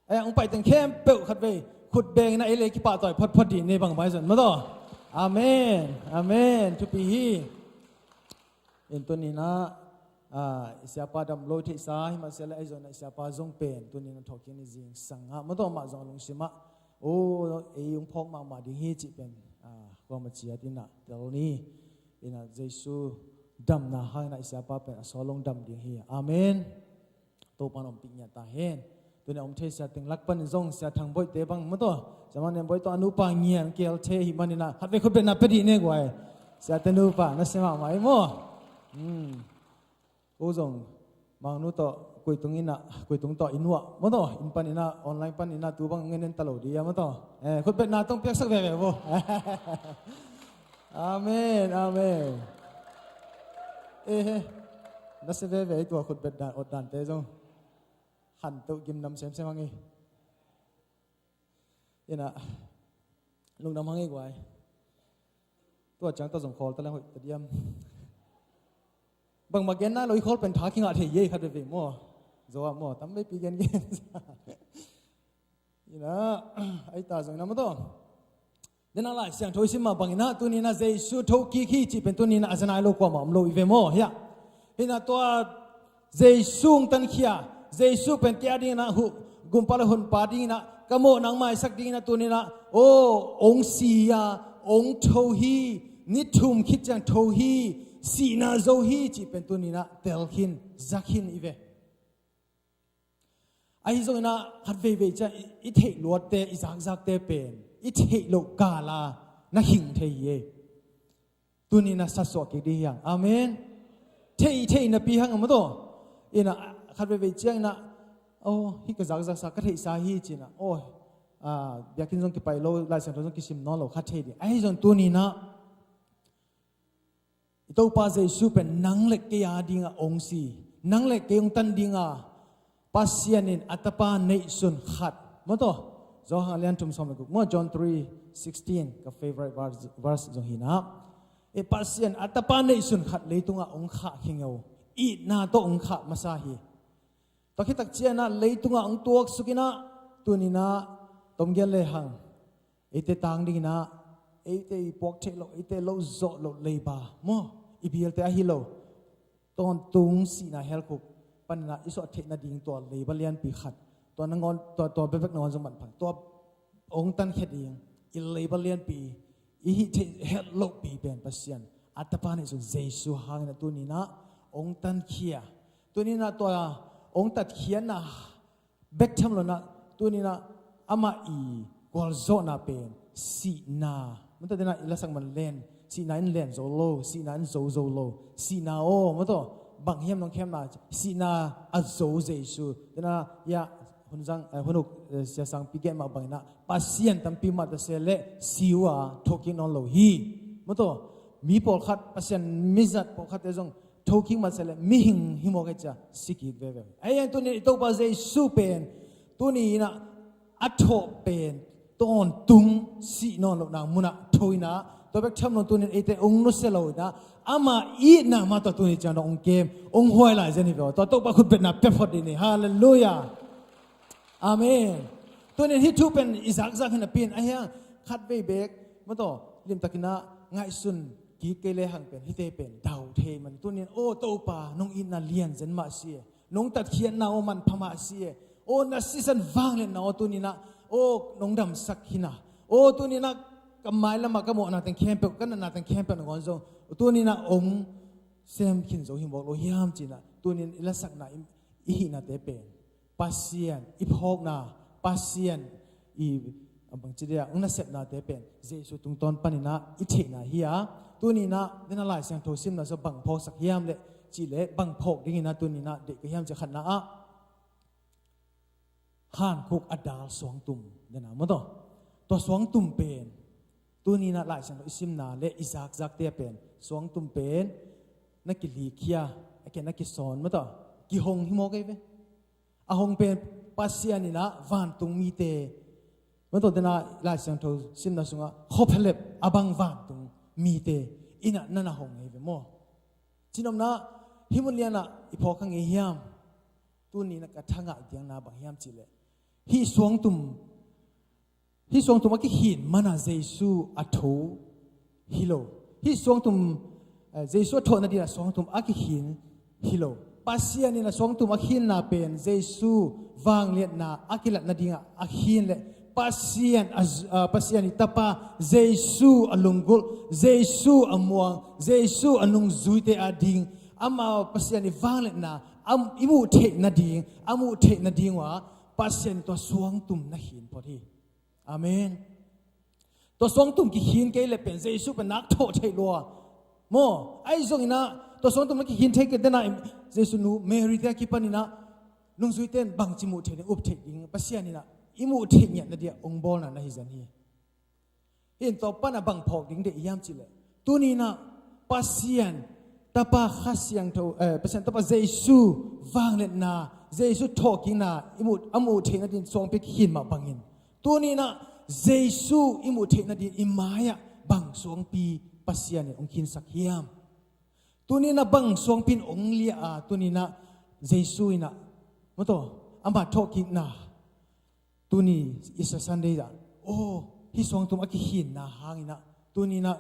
Eh, hong pai teng khempeuh khatvei khut bengin ah ei le ei kipahtawi photphot dih ni, bang mah ahi zongin, maw taw. Amen. Amen. Thupi hi. In tuni-in ah, ah, i siapa dam lo theihsa hi mah se leh, ahi zongin ah i siapa zong pen tuni-in ah thawhkik ni zingsang ah, maw taw, amah zong a lungsim ah, o, ei hong phawk mahmah ding hi cih pen, ah, kuamah ciat in ah tel ni. In ah Jesu damna hangin ah i siapa pen a sawl hong dam ding hi. Amen. Topa'n ompih ngiat ta hen. Tuni-a om thei sia teng lak panin zong Sia Thang Boih te bang, maw taw, Sia Mang Niang Boih tawh a nupa Ngian Kial te ahih manin ah khatvei khutbetna pia dih ni guai. Siate nupa nasia mahmah ei maw. Hmm. U zong Mangnu tawh Kuitung in ah, Kuitung tawh inn uah, maw taw, inn panin ah, online panin ah tu bang ngen en ta lo dih a, maw taw. Eh, khutbetna tawh piaksak veve vo. Amen, amen. Eh, nasia veve ei, tua khutbet dan, awt dante zong khantoh gimnam semsem hang ei. In ah, lungdam hang ei guai. Tua ciang tawh zong khawl ta leng hoih ta diam. Bangmah gen nai lo, i khawl pen tha kingah thei hi ei, khat veve maw. Zo ah maw, tam veipi gen gen. Ina, ai ta zong ina maw taw. Dena Lai Siangtho i sim mah bang ina, tuni ina Jesu thokik hi cih pen tuni ina a za nai lo kuamah om lo i ve maw, hiah. Ina tua Jesu hong tankhia, Jesu pen kei a ding ina hu, gumpa le hunpa ding ina, ka mawhna hong maisak ding ina tuni ina, aw, hong si a, hong tho hi, ni thum khit ciang tho hi, sihna zo hi cih pen tuni ina tel khin, za khin i ve. Ahi zong ina khat veivei ciang i, i theih luatte, i zakzakte pen i theih loh kala na khing thei hi ei. Tuni ina sasuah kik ding hi hang. Amen. Thei, thei napi hang a maw taw. Ina khat veivei ciang ina, aw, hih ka zakzaksa, ka theihsa hi ci ina, aw, ah, biakinn zong kipai lo, Lai Siangtho zong kisim nawn lo, khat thei ding. Ahi zong tuni ina i Topa Jesu pen nang le kei a ding a hong si, nang le kei hong tan ding a, Pasian in a Tapa neihsun khat, maw taw. Johan lian thum sawm le guk maw, John three sixteen, ka favorite verse, verse zong hi ina. E, Pasian a Tapa neihsun khat leitung ah hong khah khia ngeu, itna tawh hong khah masa hi. Tua khit tak ciang ina leitung ah hong tuaksuk ina, tuni ina tom gen le hang, eite tang ding ina, eite i puak theih loh, eite lo zawh loh leiba maw, i bialte ahi lo, tawntung sihna helkhuk pan ina i suah theih nading tua leiba lianpi khat, tua nangawn, tua, tua bekbek nangawn zong manpha, tua hong tankhia ding i leiba lianpi, i hih theih het lohpi pen Pasian a Tapa neihsun Jesu hang ina tuni ina hong tankhia. Tuni ina tua hong tatkhiatna bek tham lo ina, tuni ina amah i gualzawhna pen sihna, maw taw, dena i lasak man len, sihna in len zo lo, sihna in zo zo lo, sihna aw, maw taw, bang hiam nong khemna, sihna a zo Jesu. Dena ia hun zang, eh, hun uk, eh, Sia Sangpi gen mah bang ina Pasian tampi mah ta se leh si uh a thokik nawn lo hi, maw taw. Mi pawlkhat, Pasian mizat pawlkhatte zong thokik masa le mihing hi mawk e cia si kik veve. Ahi hang tuni ina i Topa Jesu pen tuni ina a thawh pen tawntung sih nawn lohna munah tho ina, tua bek tham lo tuni ina eite hong nusia lo ina, ama itna mah tawh tuni ciang dong hong kem, hong huai lai zen hi ve aw. Tua Topa khutbetna pia phot dih ni. Halleluiah. Amen. Tuni ina hih thu pen i zakzak hi napi in, ahi hang khat vei bek, maw taw, limtak ina ngaihsun kik kei le hang pen hihte pen dau thei man. Tuni ina, aw Topa, nong itna lian zen mah si e, nong tatkhiatna aw manpha mah si e, aw na sisan vangliatna aw tuni ina, aw nong damsak hi ina, aw tuni ina ka mailam ah ka mawhna teng khempeuh, ka natna teng khempeuh nangawn zong tuni ina hong sem khin zo hi mawk lo hiam ci ina, tuni ina i lasakna, i, i hihnate pen Pasian i phawkna, Pasian i, a bangci dia, hong nasepnate pen Jesu tungtawn pan ina i theihna hi a. Tuni ina dena Lai Siangtho simna sung bang phawksak hiam le cih leh, bang phawk ding ina tuni ina deih ka hiam cih khatna ah, hankhuk a dal suangtum, dena maw taw. Tua suangtum pen tuni ina Lai Siangtho i simna le i zakzakte ah pen suangtum pen na kilikhia, a ke na kisawn, maw taw, kihong hi mawk e ve. A hong pen Pasian ina vantung mite, maw taw, dena Lai Siangtho simna sungah khuaphelep a bang vantung mite ina na na hong ngei ve maw. Cinopna, hih mun lianah i phawk kha ngei hiam? Tuni ina ka thangah diangna bang hiam cih leh, hih suangtum, hih suangtum a kikhin mana Jesu a tho hi lo. Hih suangtum, eh, Jesu a thawh nadinah suangtum a kikhin hi lo. Pasian ina suangtum a khinna pen Jesu vangliatna a kilat nadingah a khin le Pasian a z-, ah, Pasian i Tapa Jesu a lunggulh, Jesu a muang, Jesu a nungzuite a ding, ama Pasian i vangliatna a, i muh theih nading, a muh theih nading uh a Pasian tua suangtum na khin phot hi. Amen. Tua suangtum kikhin kei le pen Jesu pen nak thawh theih lua. Maw, ahi zong ina tua suangtum na kikhin thei kei dena Jesu nu Mary te a kipan ina nungzuite in bangci muh theih ding, up theih ding, Pasian ina i muh theih ngiat nading a hong bawlna na hi zen hi. Hih in tua pana bang phawk ding deih hiam cih leh, tuni ina Pasian Tapa Kha Siangtho, eh, Pasian Tapa Jesu vangliatna, Jesu thawhkikna i muh, a muh theih nading suangpi kikhin mah bangin, tuni ina Jesu i muh theih nading i mai-ah bang suangpi Pasian in hong khinsak hiam? Tuni-in ah bang suangpi in ong liah a, tuni-in ah Jesu in ah, maw taw, ama thawhkikna, tuni Easter Sunday ah, oh, hih suangtum a kikhinna hangin ah, tuni-in ah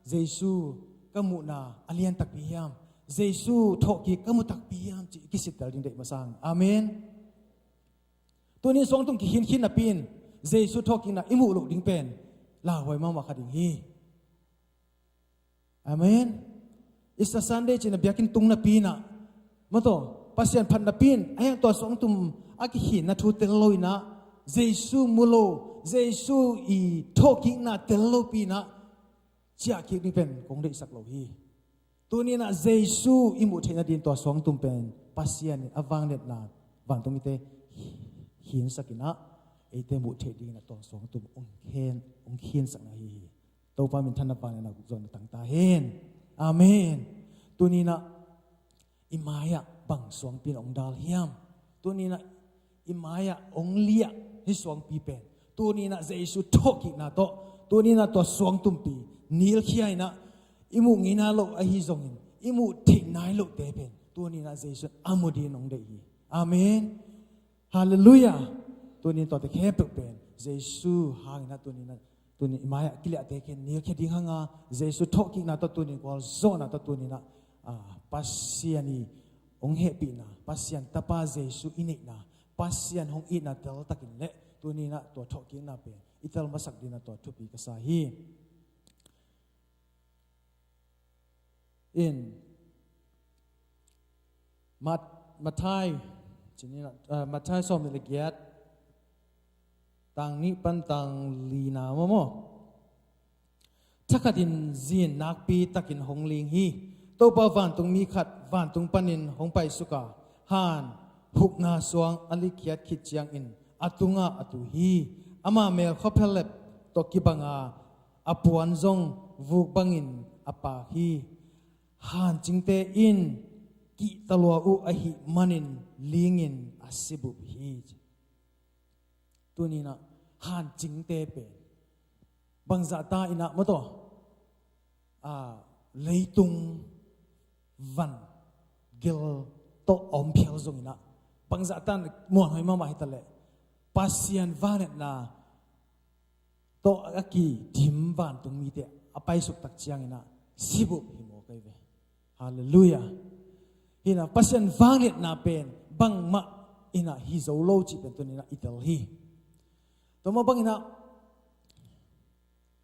Jesu ka muhna a lian takpi hiam, Jesu thawhkik ka mu takpi hiam cih i kisittel ding deih masa ing. Amen. Tuni suangtum kikhinkhin napi in Jesu thawhkikna i muh loh ding pen lauhuai mahmah kha ding hi. Amen. Easter Sunday ci-in ah biakinn tung napi in ah, maw taw, Pasian phat napi in, ahi hang tua suangtum a kikhinna thu tel lo-in ah, Jesu mu lo, Jesu i thawhkikna tel lopi-in ah ciahkik ding pen kong deihsak lo hi. Tuni-in ah Jesu i muh theih nadingin tua suangtum pen Pasian in a vangliatna, vantung mite khinsak-in ah, eite muh theih dingin ah tua suangtum ong khen, ong khinsakna hi hi. Topa minthanna, vangliatna, gukzawhna tang ta hen. Amen. Tuni-in ah i mai-ah bang suangpi in ong dal hiam? Tuni-in ah i mai-ah ong liah hih suangpi pen, tuni-in ah Jesu thawhkikna tawh, tuni-in ah tua suangtumpi nilkhia-in ah, i muh ngei nai lo ahi zongin, i muh theih nai lohte pen, tuni-in ah Jesu in a mu dingin ong deih hi. Amen. Halleluiah. Tuni-in tuate khempeuh pen Jesu hangin ah tuni-in ah, tuni i mai-ah kiliahte khempeuh nilkhia ding hang a, Jesu thawhkikna tawh tuni, gualzawhna tawh tuni-in ah, ah, Pasian i hong hehpihna, Pasian Tapa Jesu i neihna, Pasian hong itna teltakin le tuni-in ah tua thawhkikna pen i tel masak dingin ah tua thupi ka sa hi. In Mat-, Matthai, ci-in ah, Matthai sawmnih le giat, tang nih pan tang lina maw maw. Thakhatin zin nakpi takin hong ling hi. Topa vantung mi khat vantung panin hong paisuk a, han hukna suang a likkhiat khit ciangin a tungah a tu hi. Ama mel khuaphelep tawh kibang a, a puan zong vuk bangin a pak hi. Hancingte in kihta lua uh ahih manin lingin a sibup hi. Tuni-in ah hancingte pen bangzah ta-in ah, maw taw, ah, leitung van gel tawh a om phial zongin ah, bangzah ta-in muanhuai mahmah hi ta leh, Pasian vangliatna tawh a kidim vantung mite a paisuk tak ciangin ah sibup hi mawk ahi ve. Halleluiah. Hi-in ah Pasian vangliatna pen bangmah in ah hi zo lo cih pen tuni-in ah i tel hi. Tua mah bangin ah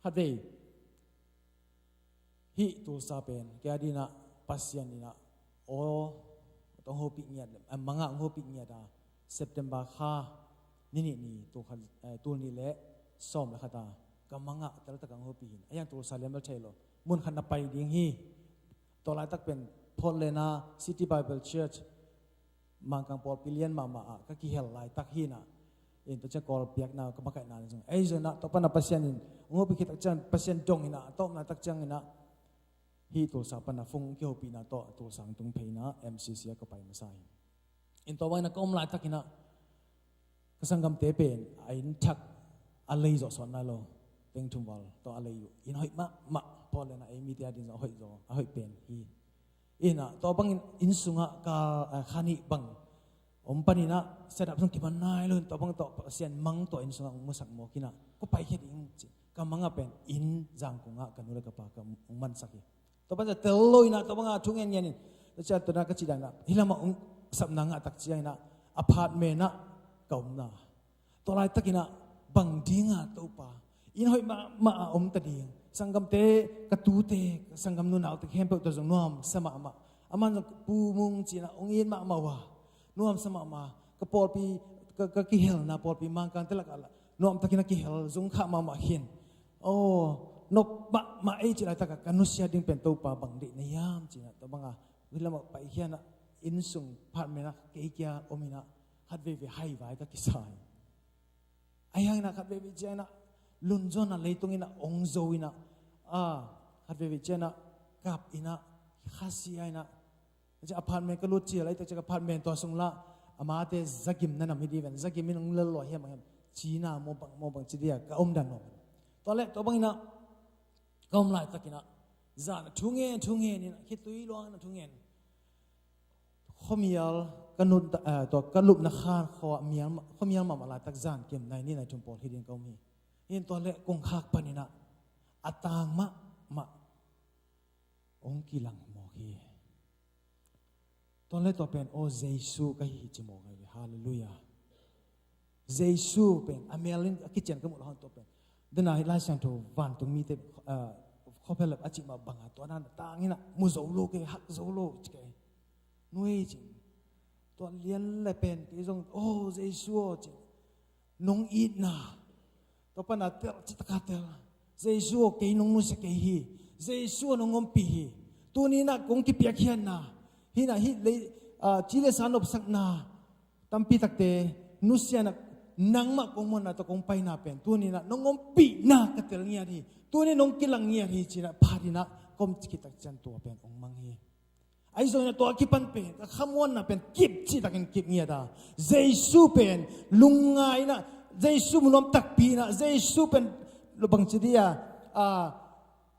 khatvei hih Tulsa pen kei adingin ah Pasian in ah aw tawh hong hopih ngiat, a mangah hong hopih ngiat a, September kha ni nih ni, tul khat, eh, tul nih le sawm le khat a ka mangah teltak a hong hopih hi-in, ahi hang Tulsa lian bel thei lo, mun khat na pai ding hi. Tua laitak pen Portland a City Bible Church, Mangkang pawlpi lian mahmah ah ka kihel laitak hi-in ah, in tua ciang call piakna ka makaihna zong, ei zong ah, tua pan a Pasian in hong hopih khit tak ciang Pasian dong in ah, a tawpna tak ciangin ah hih Tulsa pan a phone kihopihna tawh Tulsa hong tung phei-in ah M C C ah ka pai masa hi. In tua bangin ah ka om laitakin ah ka sanggamte pen a inn thak a lei zawh sawt nai lo, teng thum val tawh a lei uh. Inn hoih mahmah, Portland ah ei mite adingin zong a hoih zaw, a hoih pen hi. In ah tua bangin inn sungah ka, ah, kha nih bang om panin ah setup zong kiman nai lo-in, tua bang tawh Pasian mang tawh inn sungah hong musak mawk in ah, kua paikhia ding ci, ka mangah pen inn zangkong ah ka nu le ka pa ka hong mansak hi. Tua pan zong tel lo-in ah, tua bangah thu ngen ngen in, tua ciang tua na ka cih dan ah, hih lamah hong sapna ngah tak ciangin ah, apartment ah ka omna. Tua laitakin ah, bang ding a Topa, inn hoih mahmah a om ta ding, sanggamte, ka tute, ka sanggam nunaute khempeuh tawh zong nuamsa mahmah. Aman zong Pu Mung ci-in ah hong it mahmah uh a, nuamsa mahmah. Ka pawlpi, ka, ka kihelna pawlpi Mangkangte lakah nuamtakin a kihel zong kha mahmah khin. Aw, nop mahmah ei cih laitak a ka nusia ding pen Topa bang deih na hiam ci-in ah, tua bangah hih lamah paikhia-in ah, inn sung apartment ah kei kia om-in ah, khat veivei haivai ka kisa hi. Ahi hangin ah khat veivei ciangin ah, lunzawn ah leitung in ah hong zo-in ah, ah, khat veivei ciangin ah kap-in ah, khasia-in ah, apartment ka lut ciang, laitak ciang apartment tua sung lah, amate zagim na nam hi ding ven, zagim in hong lel lua hiam, hiam, cina maw bang, maw bang ci ding a ka om dan maw. Tua leh, tua bangin ah ka om laitakin ah, Zan a thungen, thungen in, khitui luang in a thungen. Khuamial ka nut, eh, tua ka lupna khan khua mial, khuamial mahmah laitak zan kim nai nih nai thum pawl hi ding ka um hi. Hi in tua le kongkhak panin ah a tang mahmah hong kilang mawk hi. Tua le tua pen, aw, Jesu ka hi hi ci mawk hi. Halleluiah. Jesu pen a mel in a kician ka muh lo hang tua pen. Dena hi Lai Siangtho vantung mite, ah, khuaphelep a cih mah bangah tua nan a tang in ah mu zo lo kei, hak zo lo ci kei. Nuai cin. Tua lian le pen kei zong, aw, Jesu aw ci. Nong itna. Tua pana tel, citaka tel. Jesu aw kei nong nusia kei hi. Jesu aw nong ompih hi. Tuni in ah kong kipiakkhiatna. Hi in ah hi lei, ah, ci le sa nopsakna. Tampi takte nusia in ah nangmah kong muanna tawh kong paina pen tuni in ah nong ompihna ka tel ngiat hi. Tuni nong kilang ngiat hi ci in ah phat in ah ka om khit tak ciang tua pen hong mang hi. Ahi zongin ah tua kipan pen ka khamuanna pen kip cihtakin kip ngiat a. Jesu pen lungngai in ah, Jesu mu nuam takpi in ah, Jesu pen lubang ci dia, ah,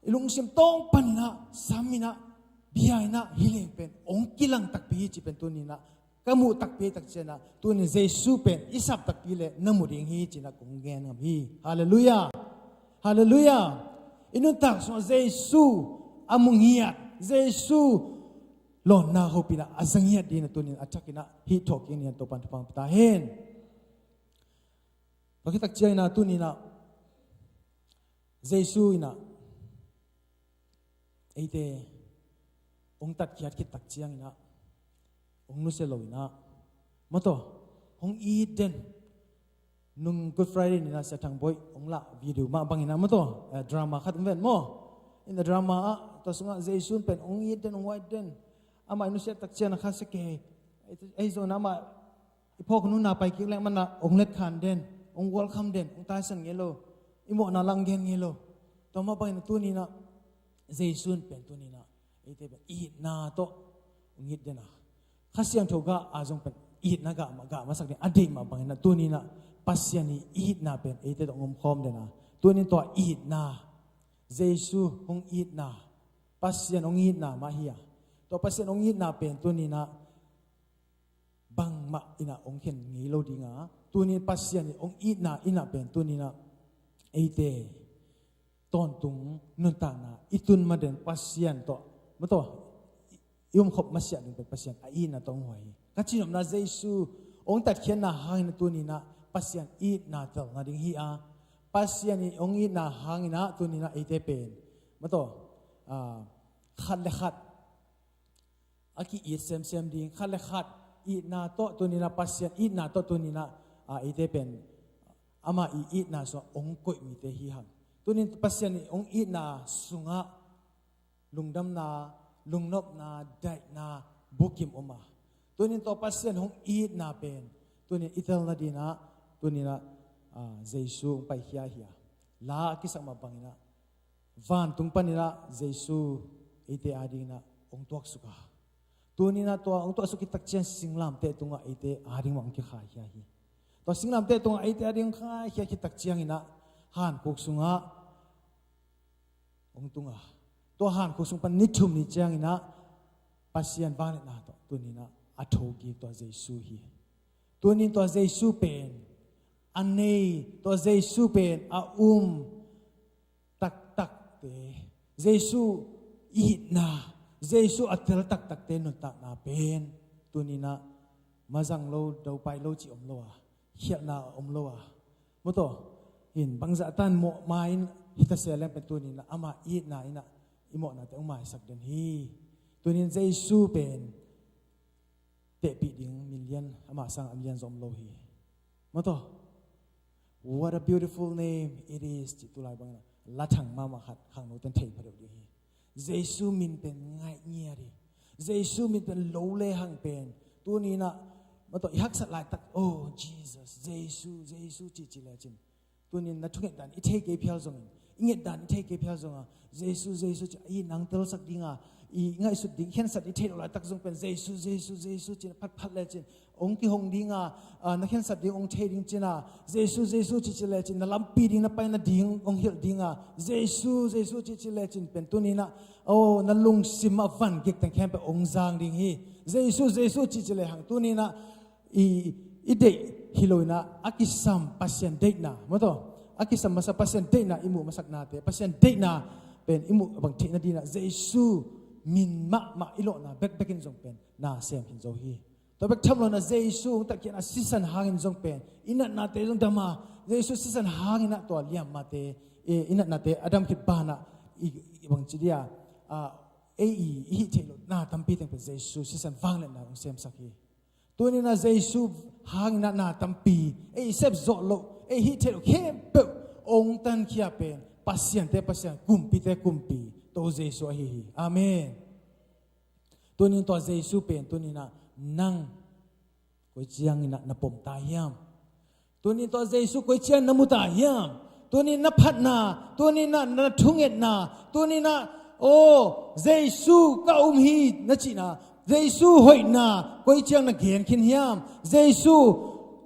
i lungsim tawng panin ah sam in ah, bia in ah, hi leng pen hong kilang takpi hi ci pen tuni in ah ka muh takpi tak ciang ah, tuni Jesu pen i sap takpi le na mu ding hi ci in ah kong gen ngam hi. Halleluiah. Halleluiah. I nuntak sungah Jesu a mu ngiat, Jesu lawnna hopih in ah a za ngiat ding in ah tuni in a thak in ah hih thawhkik ni in Topa'n thupha pia ta hen. Tua khit tak ciang in ah tuni in ah Jesu in ah eite hong tatkhiat khit tak ciang in ah hong nusia lo in ah, maw tua, hong it den. Nung Good Friday ni in ah Sia Thang Boih hong lah video mah bang in ah, maw tua, eh, drama khat om ven maw. In ah drama ah tua sungah Jesu pen hong it den, hong wait den. Amah i nusia tak ciang ah kha sia kei. Ahi zongin ah amah i phawk nunna pai kik leng amah in ah hong letkhan den, hong welcome den, hong taisan ngei lo, i mawhna lah hong gen ngei lo. Tua mah bangin ah tuni in ah Jesu in pen tuni in ah eite pen itna tawh hong it den a, Kha Siangtho gah a zong pen itna gah mah, gah masak ding a deih mah bangin ah tuni in ah Pasian i itna pen eite tawh hong omkhawm den a, tuni in tua itna, Jesu hong itna, Pasian hong itna mah hi a, tua Pasian hong itna pen tuni in ah bangmah in ah hong khen ngei lo ding a, tuni in Pasian in hong itna in ah pen tuni in ah eite tawntung nuntakna i tun ma den Pasian tawh, maw tua, i omkhop masiah ding pen Pasian a itna tawh hong huai hi. Ka cihnopna Jesu hong tatkhiatna hangin ah tuni in ah Pasian itna telna ding hi a, Pasian in hong itna hangin ah tuni in ah eite pen, maw tua, ah, khat le khat a ki-it semsem ding, khat le khat itna tawh tuni in ah, Pasian itna tawh tuni in ah, a, eite pen amah i itna sungah hong koih mite hi hang. Tuni in Pasian in hong itna sungah lungdamna, lungnopna, daihna bukim om a, tuni in tua Pasian hong itna pen tuni in i telna ding in ah tuni in ah, a, Jesu hong paikhia hi a, la a kisak mah bangin ah vantung panin ah Jesu eite adingin ah hong tuaksuk a, tuni in ah tua hong tuaksuk khit tak ciang singlamteh tungah eite ading mah hong kikhaikhia hi. Tua singlamteh tungah eite ading hong khaikhia khit tak ciangin ah hankhuk sungah hong tung a, tua hankhuk sung pan ni thum ni ciangin ah Pasian vangliatna tawh tuni in ah a thokik tua Jesu hi. Tuni in tua Jesu pen a nei, tua Jesu pen a um taktakte, Jesu itna, Jesu a tel taktakte nuntakna pen tuni in ah mazang lo, dopai lo cih om lo a, khialhna om lo a, maw tua, in bangzah tan mawh ma in hi ta se leng pen tuni in ah ama itna in ah i mawhnate hong maisak den hi. Tuni in Jesu pen tehpih ding min lian, amah sang a min lian zong om lo hi. Maw tua, what a beautiful name it is, ci tulai bangin ah la thang mahmah khat khangnote in thei phadeuh ding hi. Jesu min pen ngaih ngiat hi. Jesu min pen lo le hang pen tuni in ah, maw tua, i haksat laitak, oh Jesus, Jesu, Jesu ci ci lecin tuni in na thunget dan i thei kei phial zongin, i nget dan i thei kei phial zong a, Jesu, Jesu ci a, i nang telsak ding a, i ngaihsut ding, i khensat i theih loh laitak zong pen Jesu, Jesu, Jesu ci-in a phatphat lecin, hong kihong dinga, ah, na khensat ding hong thei ding cina, Jesu, Jesu cihcih lecin na lampi ding, na paina ding hong hilh dinga, Jesu, Jesu cihcih lecin pen tuninah, oh, na lungsim a van gik teng khempeuh hong zang ding hi. Jesu, Jesu cihcih lehang tuninah i, i deih hi loinah a kisam Pasian deihna, maw taw? A kisam masa Pasian deihna i muh masaknate, Pasian deihna pen i muh bang theihna dinah Jesu min mahmah i lawhna bekbekin zong pen na sem khin zo hi. Tua bek tham loinah Jesu hong tatkhiatna sisan hangin zong pen i natnate zong dama, Jesu sisan hanginah tua liammate, i, i natnate a dam khit banah i, i bangci dia, ah, ei i, i hih theih loh na tampi teng pen Jesu sisan vangliatna hong semsak hi. Tuninah Jesu hanginah na tampi, ei i sep zawh loh, ei hih theih loh khempeuh hong tankhia pen Pasiante Pasian, kumpite kumpi, To Jesu ahi hi. Amen. Tunin tua Jesu pen tuninah nang koi cianginah na pom ta hiam? Tunin tua Jesu koi ciang na mu ta hiam? Tunin na phatna, tuninah na thungetna, tuninah, aw, Jesu ka um hi na cihna, Jesu hoihna koi ciang na gen khin hiam? Jesu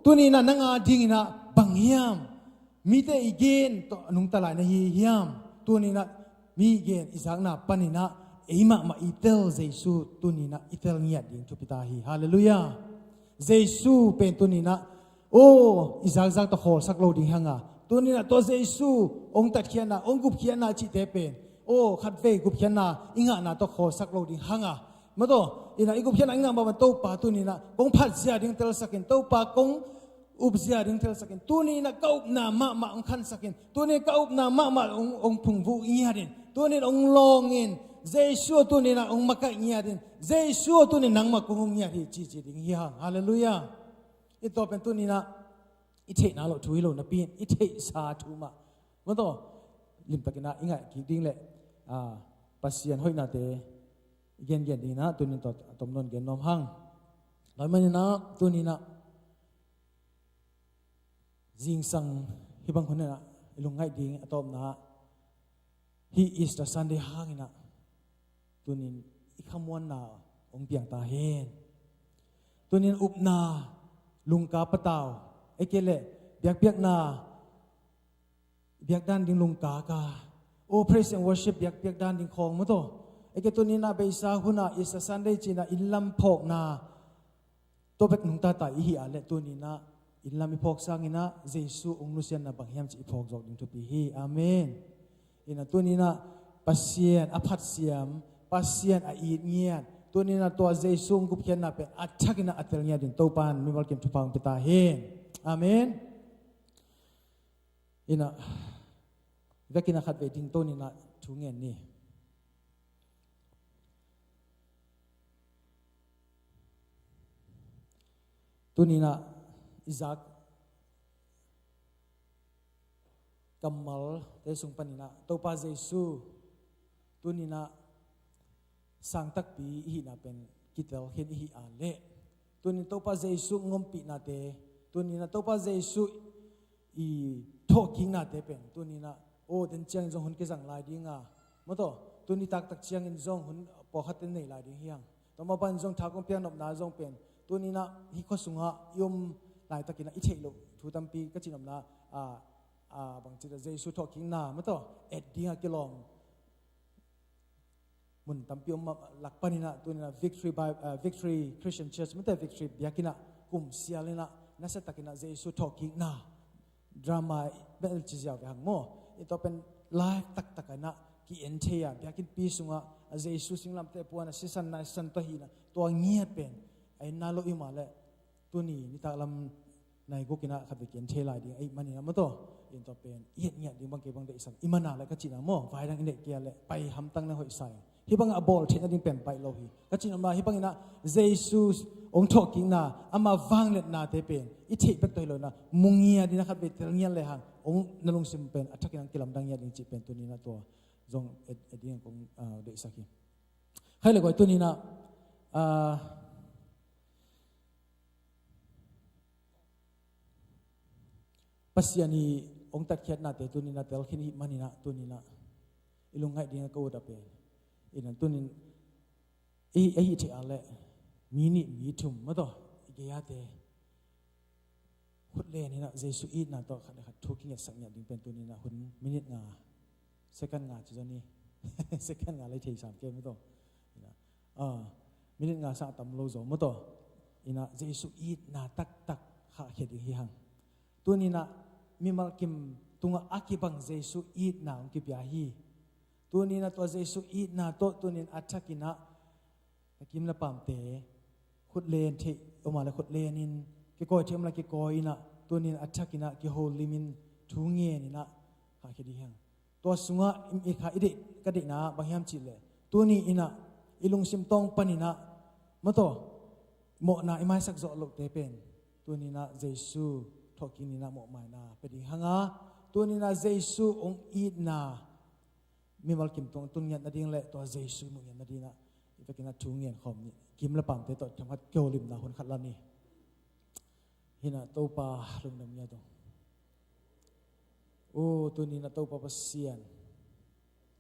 tuninah nang a dinginah bang hiam? Mite i gen tawh a nungta lai na hi hiam? Tuninah mi gen i zakna paninah ei mahmah i tel Jesu tuninah i tel ngiat ding thupi ta hi. Halleluiah. Jesu pen tuninah, aw, i zakzak tawh khawlsak lo ding hanga, tuninah tua Jesu hong tatkhiatna, hong gupkhiatna cihte pen, aw, khatvei gupkhiatna i ngahna tawh khawlsak lo ding hanga, maw taw? Inah i gupkhiatna i ngah mahmah Topa tuninah kong phatzia ding telsakin, Topa kong upzia ding telsakin, tuninah ka upna mahmah hong khansakin, tunin ka upna mahmah hong, hong phungvuh ngiatin, tunin hong lawngin, Jesu tuninah hong makaih ngiatin, Jesu tunin nangmah kong um ngiat hi cici ding hi hang. Halleluiah. I tua pen tuninah i theihna loh thu hi lo napi in i theihsa thu mah, maw taw? Limtakinah i ngaih kik ding le, ah, Pasian hoihnate i gengen dinginah tunin tua a tom nawn gen nuam hang. Tua maninah tuninah zingsang hih bang huninah i lungngaih ding a tawpna, hih Easter Sunday hanginah tunin i khamuanna hong piang ta hen. Tunin upna lungka patau, ei kei leh biakpiakna biakdan ding lungka ka, oh, praise and worship biakpiakdan ding khawng, maw taw? Ei kei tuninah beisa hunah Easter Sunday cinah inn lam phawkna tua bek nungta ta i hih a leh tuninah inn lam i phawk sanginah Jesu hong nusiatna bang hiam cih i phawk zawk ding thupi hi. Amen. Inah tuninah Pasian a phatsiam, Pasian a it ngiat, tuninah tua Jesu hong gupkhiatna pen a thakinah a tel ngiat ding Topa in mimal kim thupha hong pia ta hen. Amen. Inah vekinah khatvei dingto ninah thu ngen ni. Tuninah i zak kammalte sung paninah Topa Jesu tuninah sang takpi i hihna pen kitel khin i hih a leh, tunin Topa Jesu ngompihnate, tuninah Topa Jesu i thawhkiknate pen tuninah, aw, den ciangin zong hun kizang lai dinga, maw taw? Tuni taktak ciangin zong hun pawlkhatte nei lai ding hi hang. Tua mah bangin zong tha kong piaknopna zong pen tuninah hih khua sungah i om laitakinah i theih loh thu tampi ka cihnopna, a, a, bangci ta Jesu thawhkikna, maw taw, et dinga kilawm mun tampi om lak paninah tuninah Victory Bi-, ah, Victory Christian Church, mite Victory biakinnah kum sialinah nasiatakinah Jesu thawhkikna drama bel ci ziau ve hang maw? I tua pen live taktakinah ki-en thei a, biakinnpi sungah a Jesu singlamteh puan a sisan naisan tua hinah tua ngiat pen a enna lo i mah leh tuni nitak lam nai gukinah khat vei ki-en thei lai ding ahih maninah maw taw? In tua pen i et ngiat ding bang kei bang deihsak i mana le ka cihna maw? Vai dang i neih kei a leh pai hamtang na hoih sa ing. Hih bangah a bawl theihna ding pen baih lo hi. Ka cihna mah hih banginah Jesu hong thawhkikna, ama vangliatnate pen i theih bek tawh hi loinah mu ngiat dinah khat vei tel ngiat lehang hong na lungsim pen a thakin hong kilamdang ngiat ding cih pen tuninah tua zong et, et ding kong, ah, deihsak hi. Khai le guai tuninah, ah, Pasian i hong tatkhiatnate tuninah tel khin i hih maninah tuninah i lungngaih dingah ka ut a pen inah tunin i, i hih theih a leh mi nih mi thum maw taw, i Gei-ate khut len in ah Jesu itna tawh khat le khat thu kingetsak ngiat ding pen tuni in ah hun minute nga, second nga ci zaw ni. Second nga lei thei sam kei maw taw. In ah, ah, minute nga sang a tam lo zaw maw taw. In ah Jesu itna taktak khahkhia ding hi hang. Tuni in ah mimal kim tungah a kibang Jesu itna hong kipia hi. Tuni in ah tua Jesu itna tawh tuni in a thak in ah na kim na pamte khut len theih om a le khut len in, kikawi theih om a le kikawi in ah tuni in a thak in ah kiholim in thu ngen in ah khahkhia ding hi hang. Tua sungah i, i kha i deih, ka deihna bang hiam cih leh tuni in ah i lungsim tawng pan in ah maw taw mawhna i maisak zawh lohte pen tuni in ah Jesu thawhkik ni in ah mawhmaina pia ding hang a, tuni in ah Jesu hong itna mimal kim tungah tun ngiat nading le tua Jesu muh ngiat nading ah i vekin ah thu ngen khawm ni. Kim le pamte tawh themkhat kiholimna hun khat la ni. Hi in ah Topa lungdam ngiat ung. O, tuni in ah Topa Pasian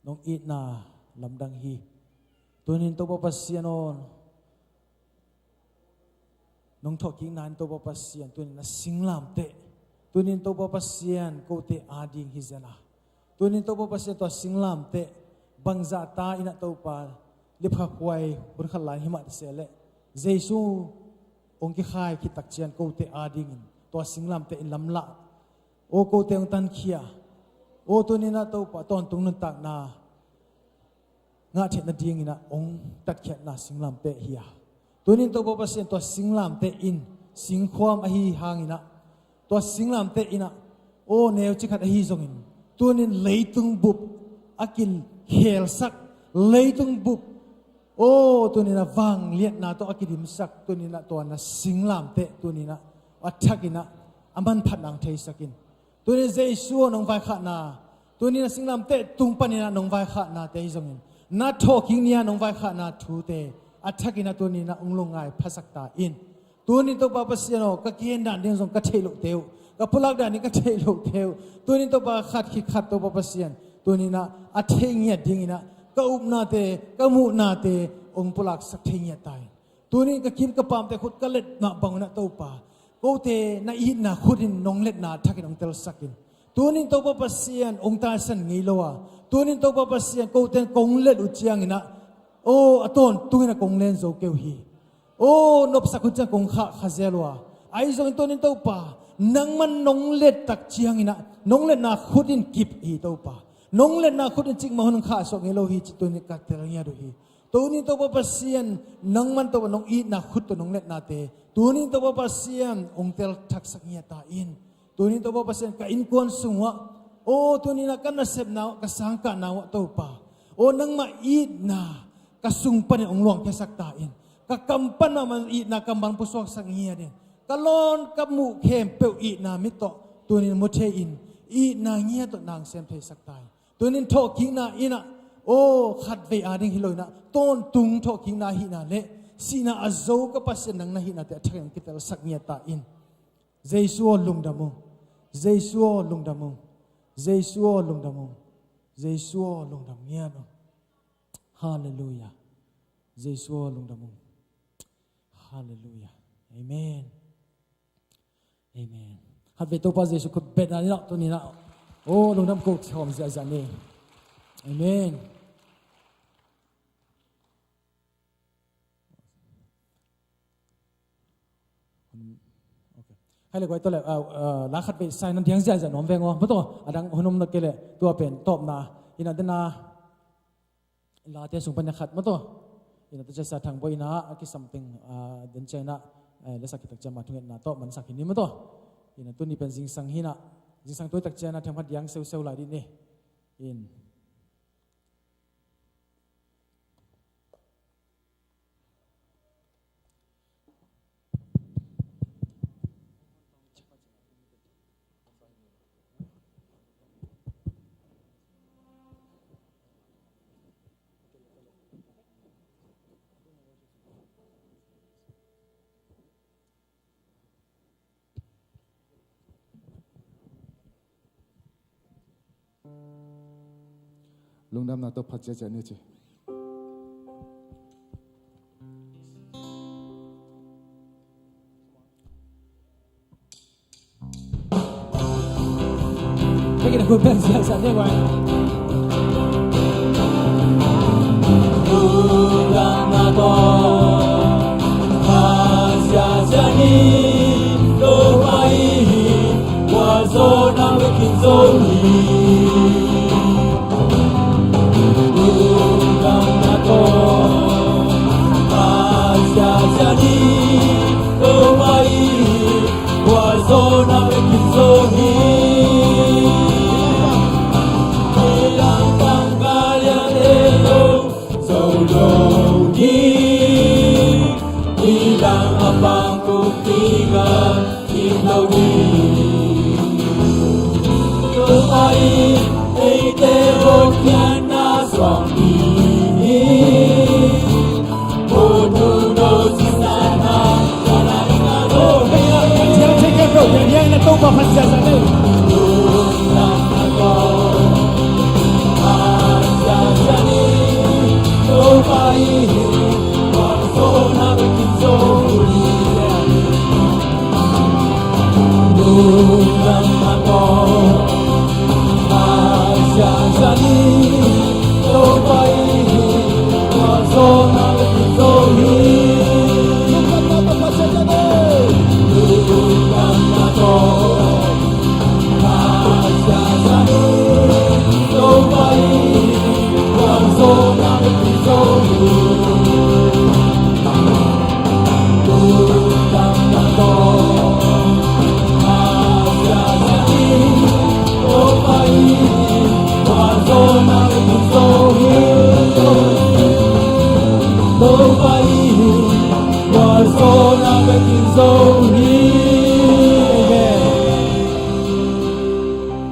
nong itna lamdang hi. Tuni in Topa Pasian aw, nong thawhkikna in Topa Pasian tuni in ah singlamteh, tuni in Topa Pasian kote ading hi zen a, tuni in Topa Pasian tua singlamteh bangzah ta in ah Topa lipkhakhuai hun khat lai hi mah ta se leh Jesu hong kikhai khit tak ciang kote adingin tua singlamteh in lamlah. O, kote hong tankhia. O, tuni in ah Topa tawntung nuntakna ngah theih nading in ah hong tatkhiatna singlamteh hi a, tuni in Topa Pasian tua singlamteh in singkhuam ahi hang in ah tua singlamteh in ah, o, neu cikhat ahi zongin tuni in leitung bup a kikhelsak, leitung bup, o, tuni in ah vangliatna tawh a kidimsak, tuni in ah tua na singlamteh tuni in ah a thak in ah a manphatna hong theisak in. Tuni in Jesu aw nong vaikhakna, tuni in ah singlamteh tung pan in ah nong vaikhaknate hi zongin na thawhkik ni a nong vaikhakna thute a thak in ah tuni in ah hong lungngai phasak ta in. Tuni in Topa Pasian aw, ka kihen dan ding zong ka theih lohte uh, ka pulak dan ding ka theih lohte uh, tuni in Topa khat khit khat Topa Pasian tuni in ah a thei ngiat ding in ah ka upnate, ka muhnate hong pulaksak thei ngiat ta in. Tuni in ka kim ka pamte khut ka let mah bang un ah Topa, kote na itna khut in nong letna thak in hong telsak in. Tuni in Topa Pasian hong taisan ngei lo a, tuni in Topa Pasian kote in kong let uh ciang in ah, o, a tawntung in ah kong len zo kei uh hi. O, nopsak uh ciang kong khahkhia zel uh a, ahi zongin tuni in Topa nangman nong let tak ciang in ah nong letna khut in kip hi Topa. Nong letna khut in cikmah hun khahsuah ngei lo hi cih tuni in ka tel ngiat uh hi. Tuni in Topa Pasian nangman Topa nong itna khut tawh nong letnate tuni in Topa Pasian hong telthaksak ngiat ta in. Tuni in Topa Pasian ka innkuan sungah, o, tuni in ah ka nasepna uh, ka sangkahna uh ah Topa, o, nangmah itna ka sung panin hong luangkhiasak ta in. Ka kam pan mahmah itna ka mangpusuaksak ngiat in. Ka lawn ka muh khempeuh itna mit tawh tuni in mu thei in, itna ngiat tawh na hong sem theisak ta in. Tuni in thawhkikna in ah, o, khatvei ading hi lo in ah tawntung thawhkikna ahihna le sihna a zo ka Pasian nang na hihnate a thak in hong kitelsak ngiat ta in. Jesu aw lungdam ung. Jesu aw lungdam ung. Jesu aw lungdam ung. Jesu aw lungdam ngiat ung. Halleluiah. Jesu aw lungdam ung. Halleluiah. Amen. Amen. Khatvei Topa Jesu khut beng ni in ah tuni in ah, o, lungdam ko khawm ziahziah ni. Amen. Okay. Hai le guai to le, ah, ah, la khatvei sai nan diang ziahziah nuam veng aw. Maw taw, a dang hun om na kei le tua pen tawpna in ah den a, late sung pan a khat maw taw. In ah tua ciang Sa Thang Bawi in ah a kisam teng, ah, den ciang in ah, eh, la sak khit tak ciang ma thungetna tawh mansak hi ni maw taw. In ah tuni pen zingsang hi in ah, zingsang tuai tak ciang in ah themkhat diang seuseu lai dih ni. In. Lungdamna tawh phat ciatciat ni ci. Bek in a khut beng ziahziah ding vai.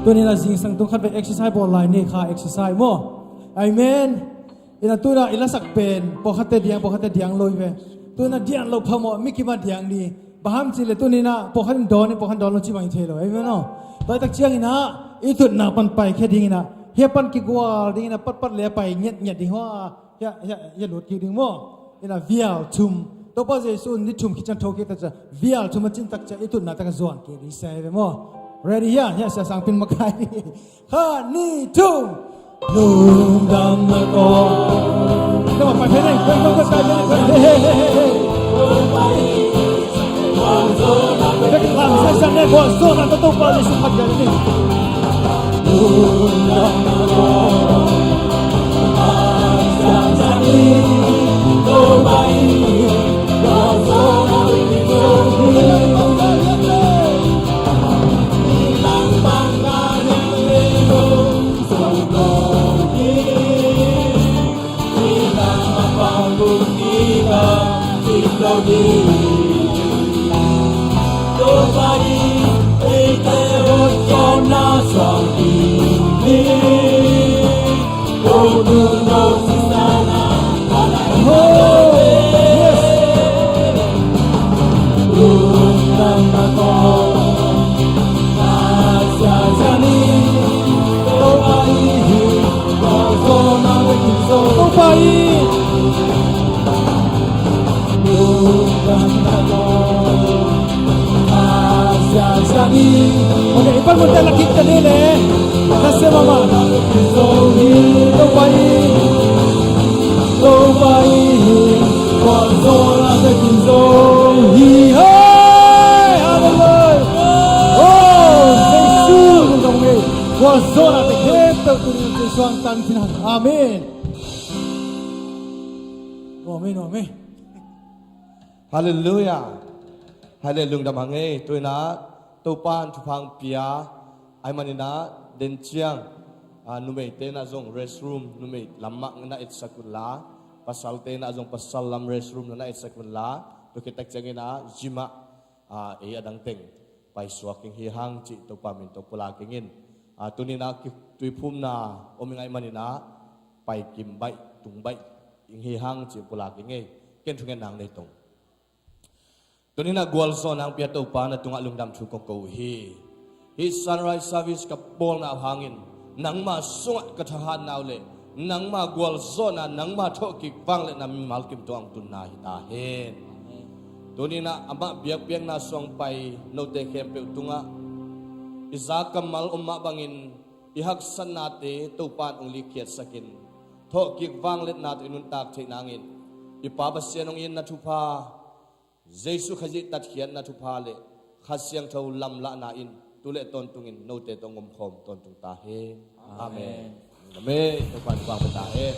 Tuni-in a zingsang tung khat vei exercise bawl lai ni kha, exercise maw. Amen. Ina tuna i lasak pen pawlkhatte diang, pawlkhatte diang lo hi ve. Tuna diang lo phamawh, mi kim a diang ni. Bang hang hiam cih leh tuni-in a pawlkhat in dawn in, pawlkhat in dawn lo ci bang hi thei lo. Amen aw. Tua hi tak ciangin a i tutna pan paikhia dingin a, hia pan kigual dingin a, patpat le a pai ngiatngiat ding hua. Hia, hia, hia lut kik ding maw. Ina vial thum. Topa Jesu in ni thum khit ciang tho kik tak ciang, vial thum a cin tak ciang i tutna tak a zuan kik ding sia hi ve maw. Ready hia? Hia, Sia Sang Pin makai. Khat, nih, thum. Lungdam na ko. Come on, pai phei nei, pai, pai, pai, pai, pai. Hey, hey, hey, hey, hey. Bek lam sa sa ne ko, so na to to pa ni su phat ga ni. Lungdam na ko. Amen. Amen, amen. Halleluiah. Halleluiah, lungdam hang ei. Tu-in ah Topa in thupha hong pia ahih manin ah den ciang, ah, numeite in ah zong restroom, numei lam mah na etsak un la, pasalte in ah zong pasal lam restroom na etsak un la, tua khit tak ciangin ah gym ah, ah, ei a dang teng paisuak ing hi hang cih Topa min tawh pulak ing in. Ah, tuni-in ah ki-, tuiphumna om ing ahih manin ah pai kim baih, tung baih ing hi hang cih pulak ing ei. Ken thungetna hong nei tong. Tuni-in ah gualzawhna hong pia Topa na tungah lungdam thu kong ko uh hi. Hih sunrise service ka bawlna uh hangin nangma sungah ka thahatna uh le nangma gualzawhna, nangma thawhkik vang le na mimal kim tungah hong tunna hi ta hen. Tuni-in ah amah biakpiakna sung hong pai note khempeuh tungah i za kammal om mah bangin i haksatnate Topa in hong likkhiatsakin, thawhkik vangliatna tawh i nuntak theih nangin, i Pa Pasian hong itna thupha, Jesu Khazih tatkhiatna thupha le Kha Siangtho lamlahna in tu le tawntungin note tawh hong omkhawm tawntung ta hen. Amen. Amen. Amen. Topa in thupha pia ta hen.